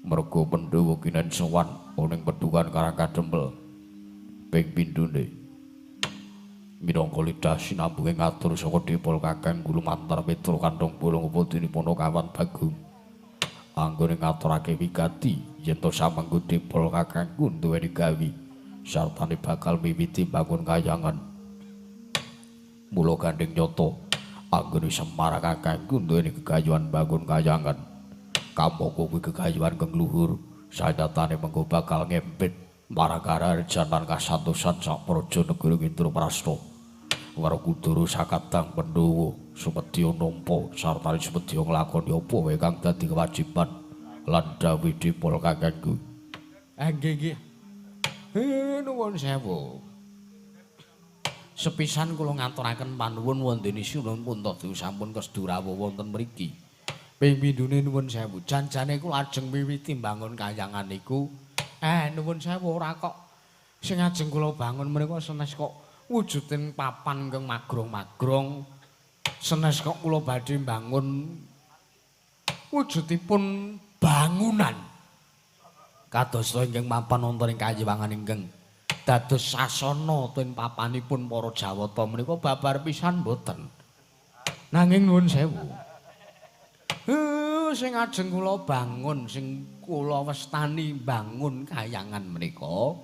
Mergo Pandhawa kinen sowan ning pedukan Karang Kadempel. Ping pindhone minangka lidah sinambunge ngatur saka dipol kakangku lumantar Petruk Kanthong Bolong apa dene Panakawan Bagong. Anggone ngaturake wigati yen to samengko dipol kakangku duweni gawi sartane bakal miwiti bangun kayangan. Mula gandeng nyata anggone Semar kakangku duweni gegayuhan bangun kayangan. Kamangka kuwi gegayuhan kang luhur, sanyatane mengko bakal ngempit Marangarajan lan kasantosan sak praja negara Indraprasta. Werkudara sakadang Pandhawa sumedya nampa sarta sumedya nglakoni apa wae kang dadi kewajiban lan dawuh dipol kakangku. Nggih nggih. Nuwun sewu. Sepisan kula ngaturaken panuwun wondene Sinuwun Puntadewa sampun kesdu rawuh wonten mriki. Ping pindhone nuwun sewu. Janjane kula ajeng miwiti mbangun kayangan niku. Nuwun sewu ora kok sing ajeng kula bangun menika senes kok wujuding papan ingkang magrong-magrong. Senes kok kula badhe mbangun wujudipun bangunan. Kados ingkang mapan wonten ing kayiwangan ingkang dados sasana ten papanipun para Jawata menika babar pisan mboten. Nanging nuwun sewu. Sing ajeng kula bangun, sing kula wastani bangun kayangan menika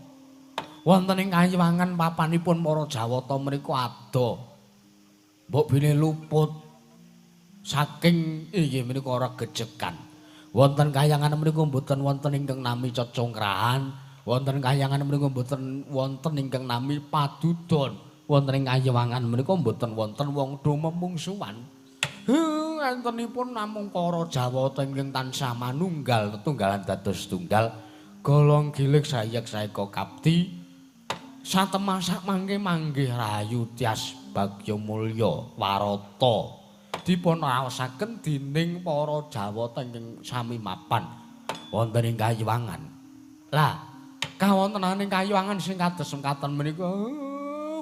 wonten ing kayiwangan papanipun para Jawata menika ado. Mbok bilih luput saking inggih menika regejekan. Wonten kayangan menika mboten wonten ingkang nami cecongkrahan. Wonten kayangan menika mboten wonten ingkang nami padudon. Wonten ing kayiwangan menika mboten wonten wong do memungsuhan. Entenipun namung para Jawata ingkang tansah manunggal tetunggalan dados tunggal golong gilig sayek saeka kapti satemah sak mangke manggih rahayu tias bagya mulya warata dipun raosaken dening para Jawata ingkang sami mapan wonten ing kayiwangan. Lah kawontenaning kayiwangan sing kados mekaten menika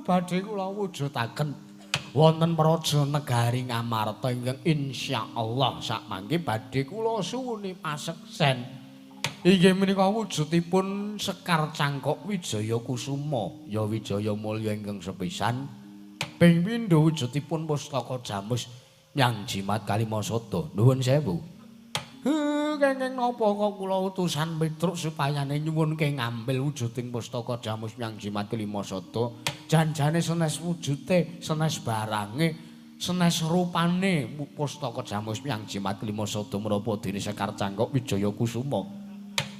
badhe kula wujudaken wonten praja negari Ngamarta ingkang insyaallah sak mangke badhe kula suwuni paseksen. Inggih menika wujudipun Sekar Cangkok Wijaya Kusuma ya Wijaya Mulya ingkang sepisan ping pindho wujudipun pustaka jamus nyang jimat Kalimasada. Nuwun sewu. Kenging napa kok kula utusan Petruk supayane nyuwunke ngambil wujuding pustaka jamus nyang jimat Kalimasada. Janjane senes wujute, senes barange, senes rupane pustaka jamus nyang jimat Kalimasada menapa dene Sekar Cangkok Wijaya Kusuma.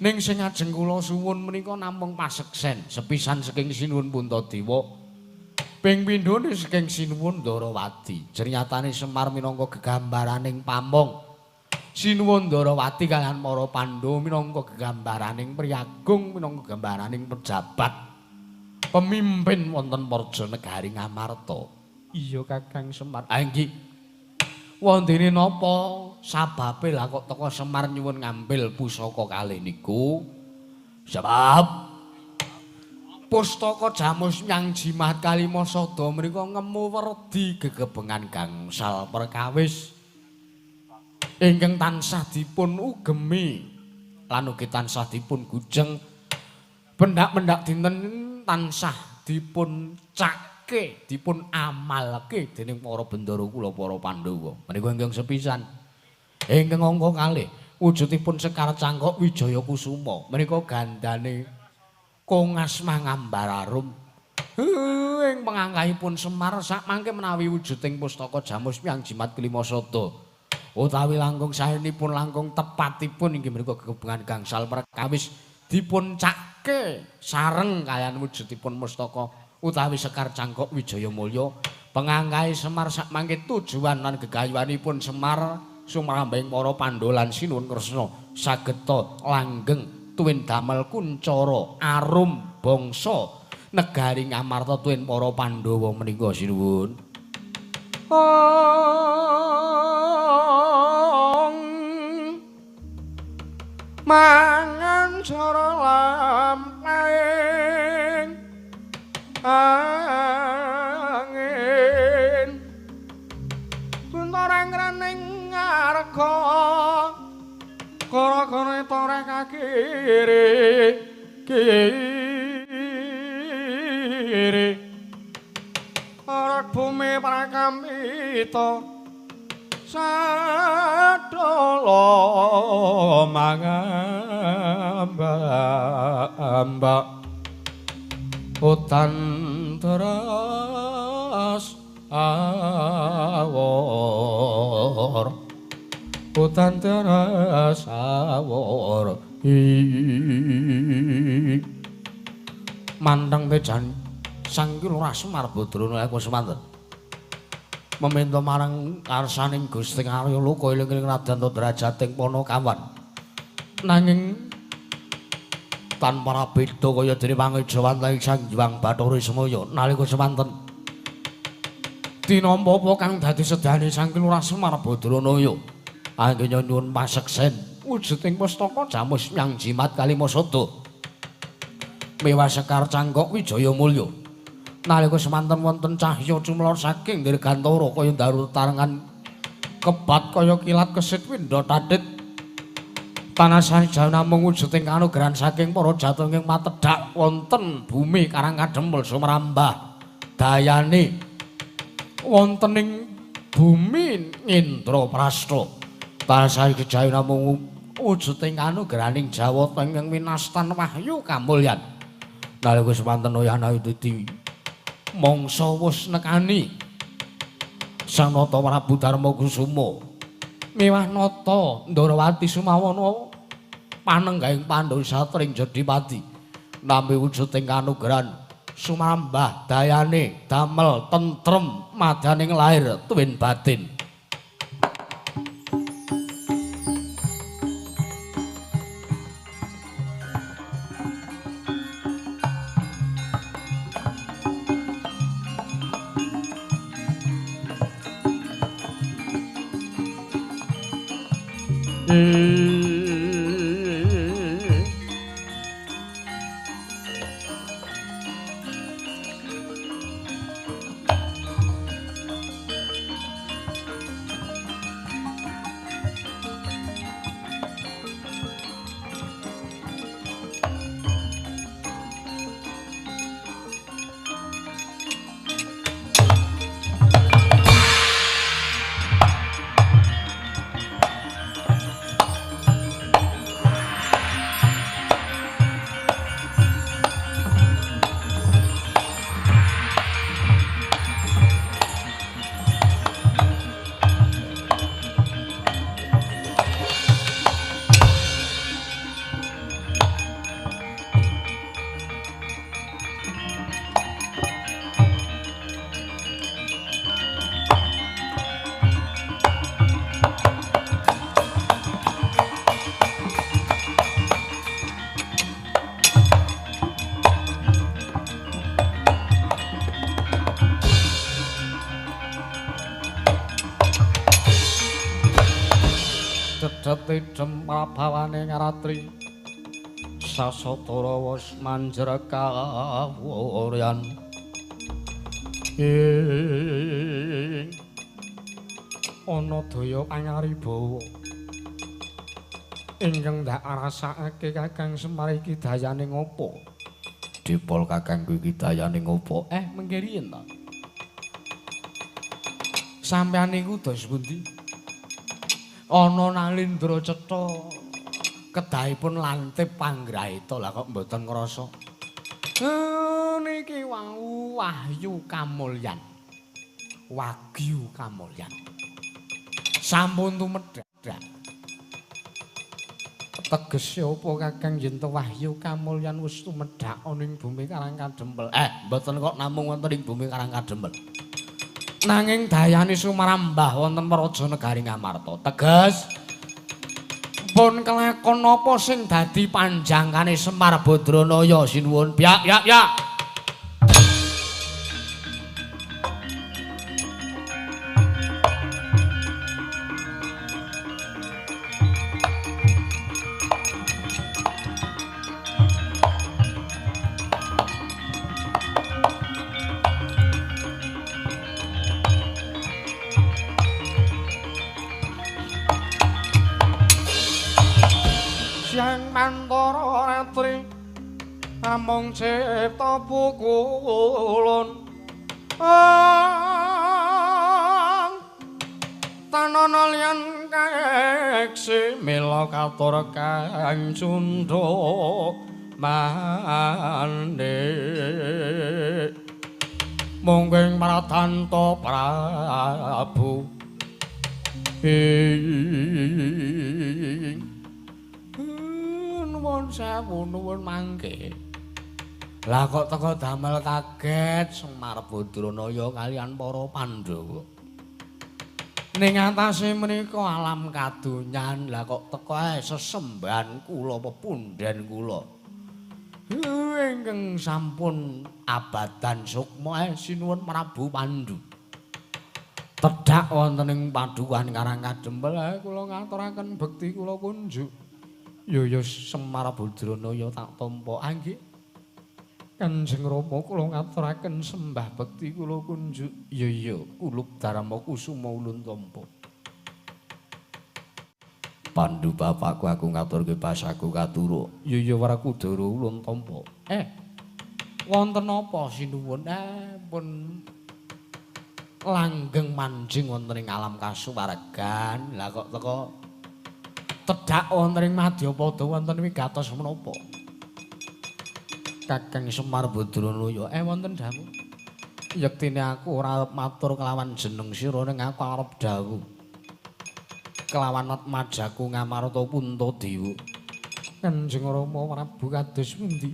Ning sing ajeng kula suwun menika namung paseksen sepisan saking Sinuwun Puntadewa. Ping pindhone saking Sinuwun Ndarawati. Jernyatane Semar minangka gegambaraning pamong. Sinuwun Ndarawati kaliyan para Pandhawa minangka gegambaraning priyagung, minangka gambaraning pejabat pemimpin wonten praja negari Ngamarta. Iya Kakang Semar. Ah nggih. Wondene napa sababe lah kok teka Semar nyuwun ngambil pusaka kalih niku? Sebab pustaka jamus nyang jimat Kalimasada menika ngemu werdi gegebengan gangsal perkawis ingkang tansah dipun ugemi lan ugi tansah dipun gujeng pendak-pendak dinten tansah dipun cake, dipun amalke dening para bendara kula para Pandhawa. Menika ingkang sepisan. Ingkang angka kalih wujudipun Sekar Cangkok Wijaya Kusuma menika gandane Kongas Mangambar Arum. Ing pengangkahipun Semar sak mangke menawi wujuding pustaka jamus nyang jimat Kalimasada utawi langkung saenipun langkung tepatipun inggih menika gegebengan gangsal perkawis dipun cake sareng kaliyan wujudipun pustaka utawi Sekar Cangkok Wijaya Mulya. Pengangkahe Semar sak mangke tujuan lan gegayuhanipun Semar sumrambahing para Pandhawa lan Sinuwun Kresna sageta langgeng tuwin damel kuncara arum bangsa negari Ngamarta tuwin para Pandhawa menika sinuwun. Mangan cara lampahing angin buntoreng rening ngarga kara-kara toreh kakiri kiri arak bumi prakampita sadala mangamba-amba utan teras awor utan teras awor. Manteng tejan Sang Ki Lurah Semar Badrana aku semanten. Meminta marang karsaning Gusti Arya Loka eling-eling Raden Drajating Panakawan. Nanging tanpa beda kaya dene pangejawantahe Sang Hyang Bathara Semaya nalika semanten tinampa apa kang dadi sedane Sang Ki Lurah Semar Badranaya anggenya nyuwun paseksen wujuding pustaka jamus nyang jimat kalimasada mewah sekar cangkok wijaya mulya. Nalika semanten wonten cahya cumlor saking dirgantara kaya daru tarengan kebat kaya kilat kesit windha tatit tanah saja namung wujuding kanugrahan saking para jateng ing matedhak wonten bumi Karang Kadempel sumrambah dayane wonten ing bumi Indraprasta. Tansah kejaya namung wujuding kanugrahaning Jawata ingkang winastan wahyu kamulyan. Nalika semanten oyana dadi mangsa wis nekani Sang Nata Prabu Darma Kusuma miwah nata Ndarawati Sumawana panenggahing Pandhawa satring Jodipati nampi wujuding kanugrahan sumrambah dayane damel tentrem madaning lahir tuwin batin. Cedhet prabhawane ngaratri sasatara wis manjer kawuryan ing ana daya pangaribawa ingkang ndak rasakake Kakang Semar iki dayane ngopo? Dipol kakangku iki dayane ngopo? Mengke riyen ta. Sampeyan niku dos pundi? Ana nalindra cetha kedahipun lantip panggraita lah kok mboten ngrasa. Niki wau wahyu kamulyan. Wagyu kamulyan. Sampun tumedhak. Tegese apa Kakang yen to wahyu kamulyan wis tumedhak ana ing bumi Karang Kadempel? Mboten kok namung wonten ing bumi Karang Kadempel. Nanging dayane sumarambah wonten praja negari Ngamarta. Teges pun kelakon napa sing dadi panjangkane Semar Badranaya sinuwun. Ya ya ya. Amung cipta pukulun tanana liyan kaeksi mila katur kang cundha mande mungking Pradanta Prabu ing nuwun sewu nuwun mangke. Lah kok teka damel kaget Semar Badranaya kalian para Pandhawa. Ning atase menika alam kadonyan, lah kok teka ae sesembahan kula pepundhen kula. Ingkang sampun abadan sukma ae sinuwun Prabu Pandu. Tedhak wonten ing padukuhan Karang Kadempel kula ngaturaken bekti kula kunjuk. Ya ya Semar Badranaya tak tampa anggih. Kanjeng Rama kula ngaturaken sembah bekti kula kunjuk. Ya ya kulup Darma Kusuma ulun tampa. Pandu bapakku aku ngaturke basaku katura. Ya ya Werkudara ulun tampa. Wonten apa sinuwun? Pun langgeng manjing wonten ing alam kasuwargan. Lah kok teka tedhak wonten ing madyapada wonten wigatos menapa? Kakang Semar Badranaya, wonten dawuh. Yektine aku ora arep matur kelawan jeneng sira ning aku arep dawuh kelawan atmajaku Ngamarta Puntadewa. Kanjeng Rama Prabu kados pundi?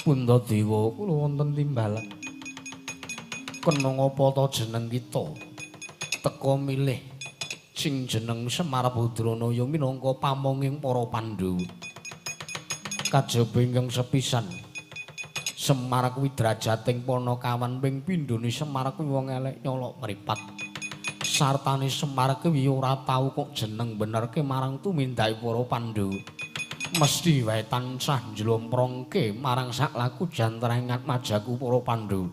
Puntadewa kula wonten timbalan. Kena ngapa ta jeneng kita teka milih sing jeneng Semar Badranaya minangka pamonging para Pandhawa. Kajaba ingkang sepisan Semar kuwi drajating panakawan ping pindhone Semar kuwi wong elek nyolok mripat. Sartane Semar kuwi ora tau kok jeneng benerke marang tumindake para Pandhawa. Mesti wae tansah njlomprongke marang saklaku jantreng atmajaku para Pandhawa.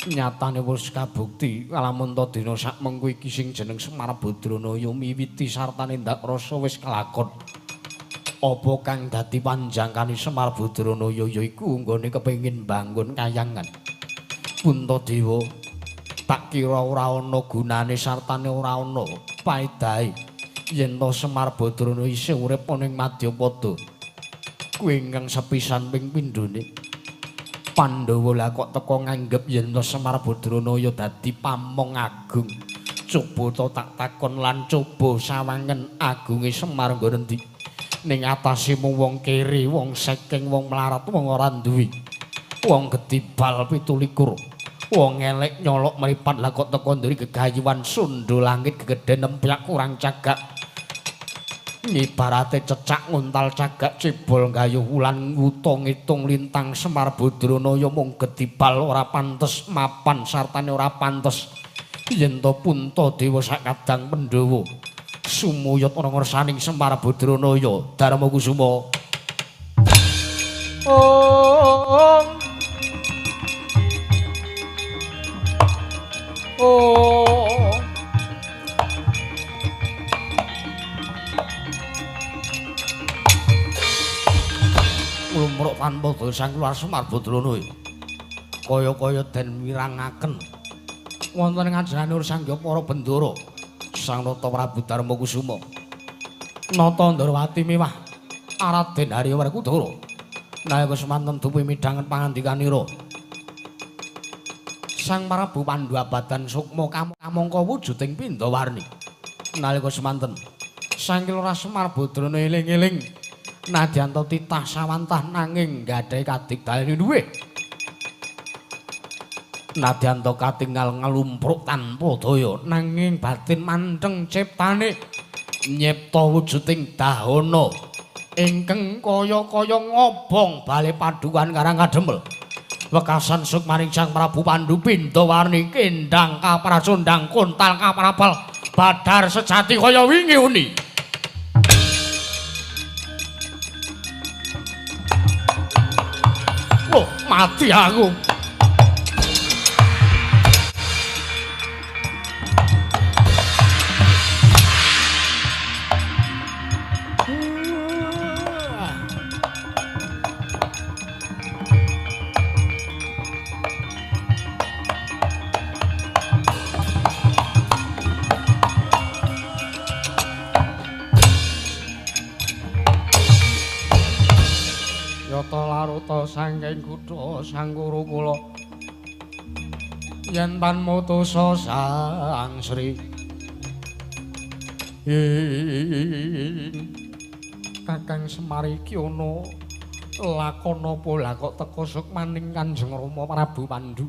Nyatane wis kabukti lamun ta dina sakmengko iki sing jeneng Semar Badranaya miwiti sartane ndak rasa wis kelakon. Apa kang dadi panjangkane Semar Badranaya yaiku nggone kepengin bangun kayangan. Puntadewa tak kira ora ana gunane sartane ora ana paedahe yen to Semar Badranaya isih urip ana ing madyapada. Kuwi ingkang sepisan ping pindhone Pandhawa lah kok teka nganggep yen to Semar Badranaya dadi pamong agung. Coba to tak takon lan coba sawangen agunge Semar nggon endi? Ning atase mung wong kere, wong sekeng, wong melarat, wong ora duwe. Wong gedibal 27. Wong elek nyolok mripat lah kok teka nduri gegayuhan sundha langit gegedhen nempyak kurang cagak. Ibarate cecak nguntal cagak cebol gayuh wulan wuta ngitung lintang Semar Badranaya mung gedibal ora pantes mapan sartane ora pantes yen to Puntadewa sakadang Pandhawa. Sumuyut ana ngersaning Semar Badranaya Darma Kusuma. Om Om Lumruk tanpa dosa keluar Semar Badranaya. Kaya-kaya den wirangaken wonten ing ajaran Sanghyang para Bendara. Sang Nata Prabu Darma Kusuma. Nata Ndrawati miwah Raden Harya Werkudara. Nalika semanten dupi midhanget pangandikanira. Sang Prabu Pandu abadan sukma kamangka wujuding pindhawarni. Nalika semanten Sang Lurah Semar Badranaya eling-eling nadyan ta titah sawantah nanging gadhahi kadigdayan luwih. Nadyan ta katingal nglumpruk tanpa daya nanging batin mantheng ciptane nyipta wujuding dahana ingkang kaya-kaya ngobong bale padukan Karang Kadempel. Wekasan sukmaning Sang Prabu Pandu pindhawarni kendang kapracundang kontal kaprabal badar sejati kaya wingi uni. Oh, mati aku. Laruta saking kutha Sangkuru kula yen tan mutusa Sang Sri Kakang Semar iki ana Lakon apa lah kok teka sukmaning Kanjeng Rama Prabu Pandu.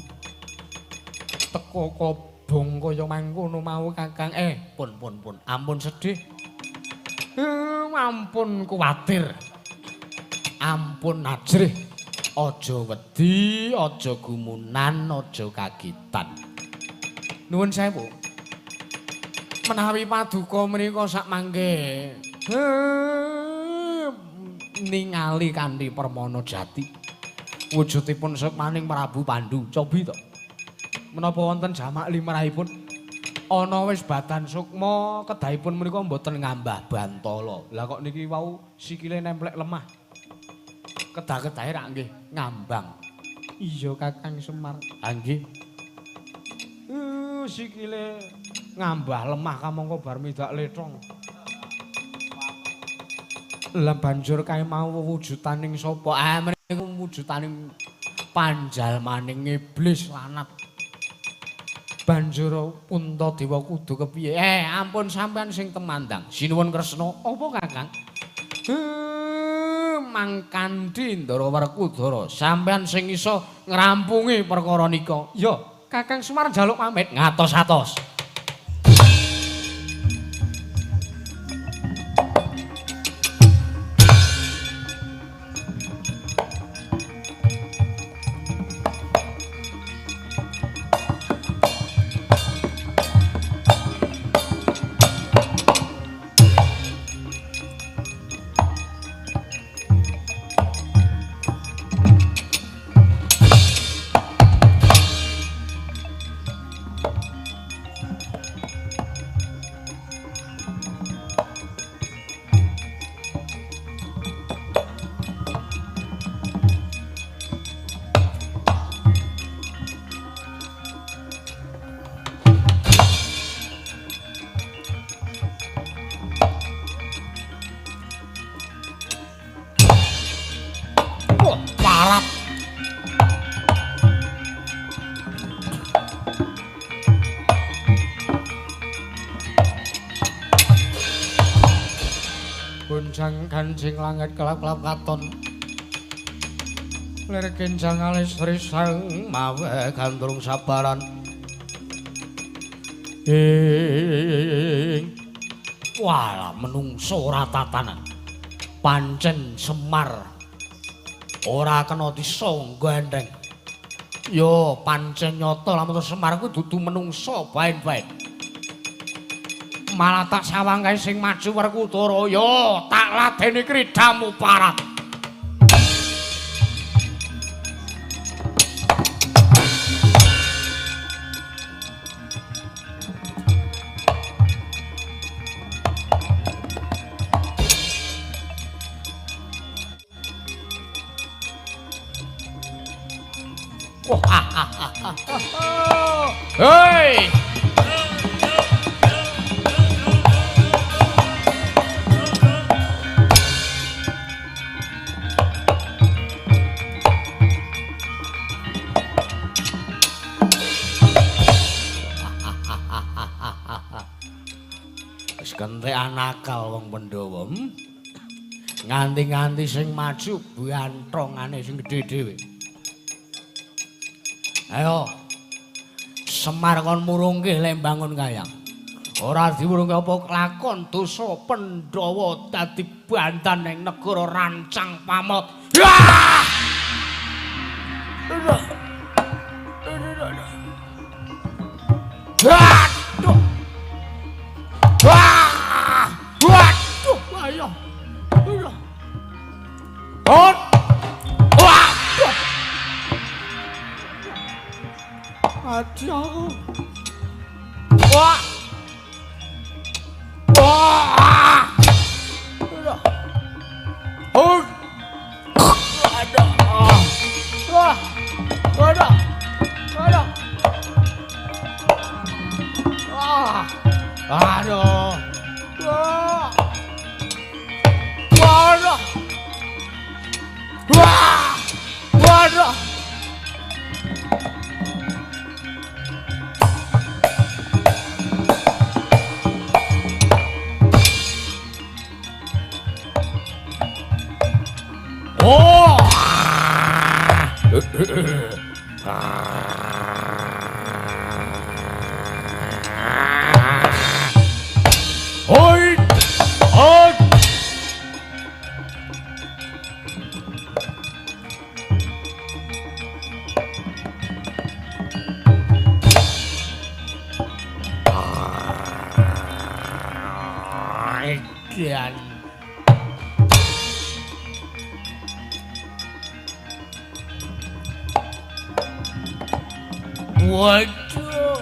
Teka kobong kaya mangkono mau Kakang. Pun pun pun, ampun sedih. Ampun kuwatir. Ampun ajrih. Aja wedi, aja gumunan, aja kagitan. Nuwun sewu. Menawi paduka menika sak mangke ningali kanthi permana jati wujudipun sukmaning Prabu Pandu. Cobi to. Menapa wonten jamak limrahipun? Ana wis badan sukma kedahipun menika mboten ngambah bantala. Lah kok niki wau sikile nemplek lemah. Kedah-kedahe rak nggih ngambang. Iya Kakang Semar. Ha nggih. Sikile ngambah lemah kamangka bar midak letong. Lah banjur kae mau wujutaning sapa? Meniku wujutaning panjalmaning iblis lanat. Banjur Puntadewa kudu kepiye? Ampun sampean sing temandang. Sinuwun Kresna. Apa Kakang? Mangkandhi Ndara Werkudara, sampean sing iso ngrampungi perkara nika. Ya, Kakang Semar njaluk pamit ngatos-atos. Gonjang ganjing langit kelap-kelap katon. Lir genjang alis risang mawe gandrung sabaran. Ing walah menungso ora tatanan. Pancen Semar ora kena disangga enteng. Yo pancen nyata lamun Semar kuwi dudu menungso baen-baen. Malah tak sawang kae sing maju Werkudara, yo tak ladeni kridamu parat. Hei! Wis kentekan akal wong Pandhawa. Nganti-nganti sing maju banthongane sing gedhe dhewe. Ayo. Semar kon murungke le mbangun kayang. Ora diwurungke apa kelakon dosa Pandhawa dadi bantan ning negara Rancang Pamot. Aduh. Wah! Waduh, ayo. Waduh. Aduh. Wah. Wah. Oh. Aduh. Wah. Waduh. Waduh. Wah. Aduh. Wah. Waduh. Wah. Waduh. Oh. Oi! Oi! Edan. Waduh.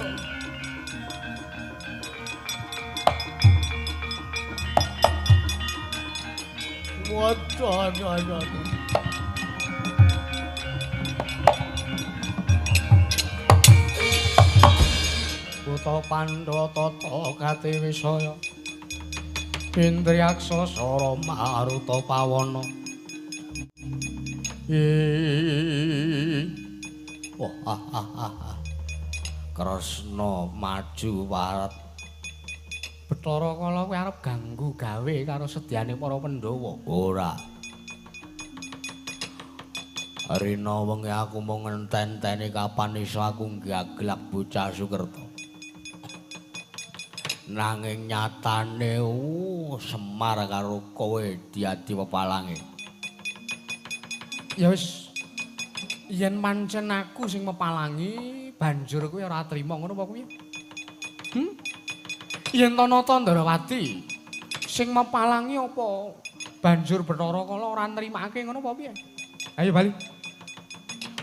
Waduh, waduh, waduh. Buta Pandha tata gati wisaya. Indriyaksa sara maruta pawana. Wah, Kresna maju warat. Bathara Kala kuwi arep ganggu gawe karo sedyane para Pandhawa. Ora. Rina wengi aku mung ngenten-enteni kapan iso aku nggaglak bocah Sukerta. Nanging nyatane Semar karo kowe diadi pepalange. Ya wis, yen pancen aku sing mepalangi, banjur kowe ora trima ngono apa kuwi? Yen to Nata Ndrawati sing mepalangi apa banjur Bathara Kala ora nrimake ngono apa piye? Ayo bali.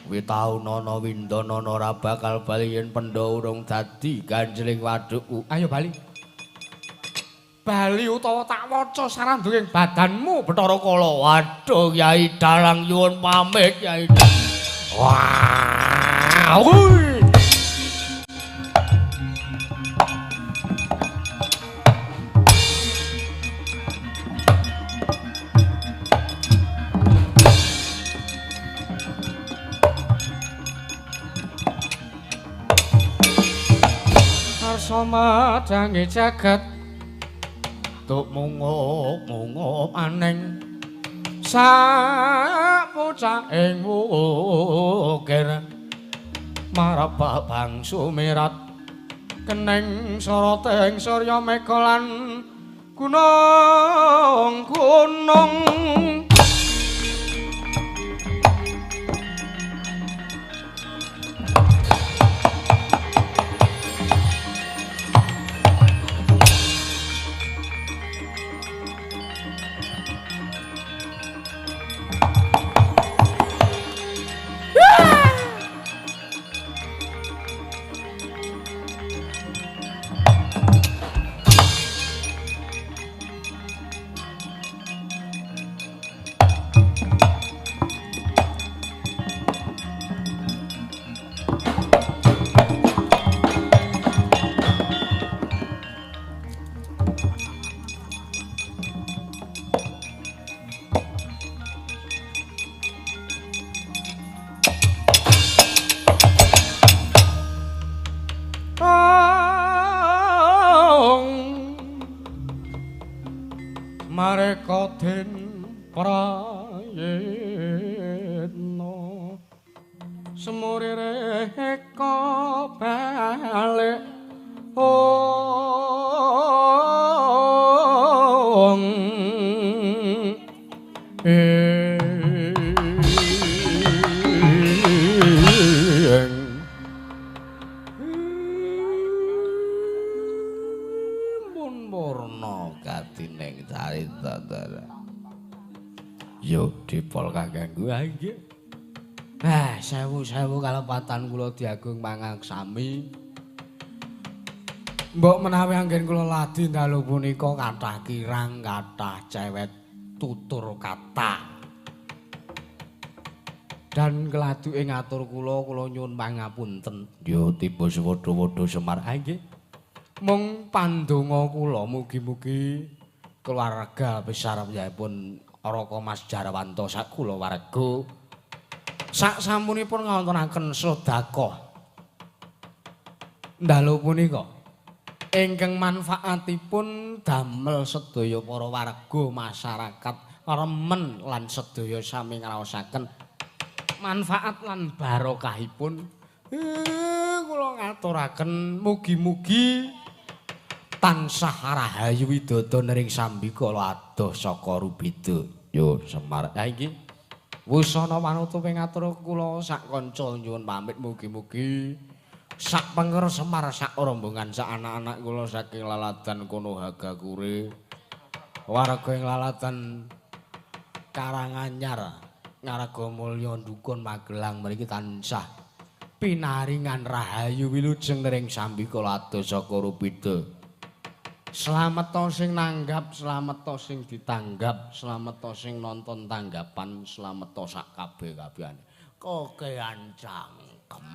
Kuwi tau nana windana ora bakal bali yen Pandhawa urung dadi ganjeling wadukku. Ayo bali. Bali utawa tak waca sarandhuwing badanmu Bathara Kala. Waduh Kyai Dalang nyuwun pamit Kyai. Wah. Madhange jagat tuk mungup-mungup aning sak pucaking wukir marabak bangsu mirat keneng soroting surya mega lan gunung-gunung. Mareka den prayitna semureka balik ong ing mun murna gatining carita dara. Yo dipol kanggo nggih. Ah, sewu-sewu kalepatan kula diagung mangaksami. Mbok menawi anggen kula ladi dalu punika kathah kirang, kathah cewet tutur kata. Dan keladuke ngatur kula, kula nyuwun pangapunten. Yo tiba sewadha-wadha Semar. Ah nggih. Mung pandonga kula mugi-mugi keluarga besar piyambakipun Raka Mas Jarwanto sak kulawarga sak sampunipun ngawontenaken sedekah dalu punika ingkang manfaatipun damel sedaya para warga masyarakat remen lan sedaya sami ngraosaken Manfaat lan barokahipun kula ngaturaken mugi-mugi tansah rahayu widodo nering sambikala adoh saka rubeda. Yo Semar. Ha iki wusana panutup ing atur kula sak kanca nyuwun pamit mugi-mugi sak penger Semar sak rombongan sak anak-anak kula saking laladan Konohagakure warga ing laladan Karanganyar Ngargomulya Dukun Magelang mriki tansah pinaringan rahayu wilujeng nering sambikala adoh saka rubeda. Slamet sing nanggap, slamet sing ditanggap, slamet sing nonton tanggapan, slamet sak kabeh-kabehane. Kokean cangkem.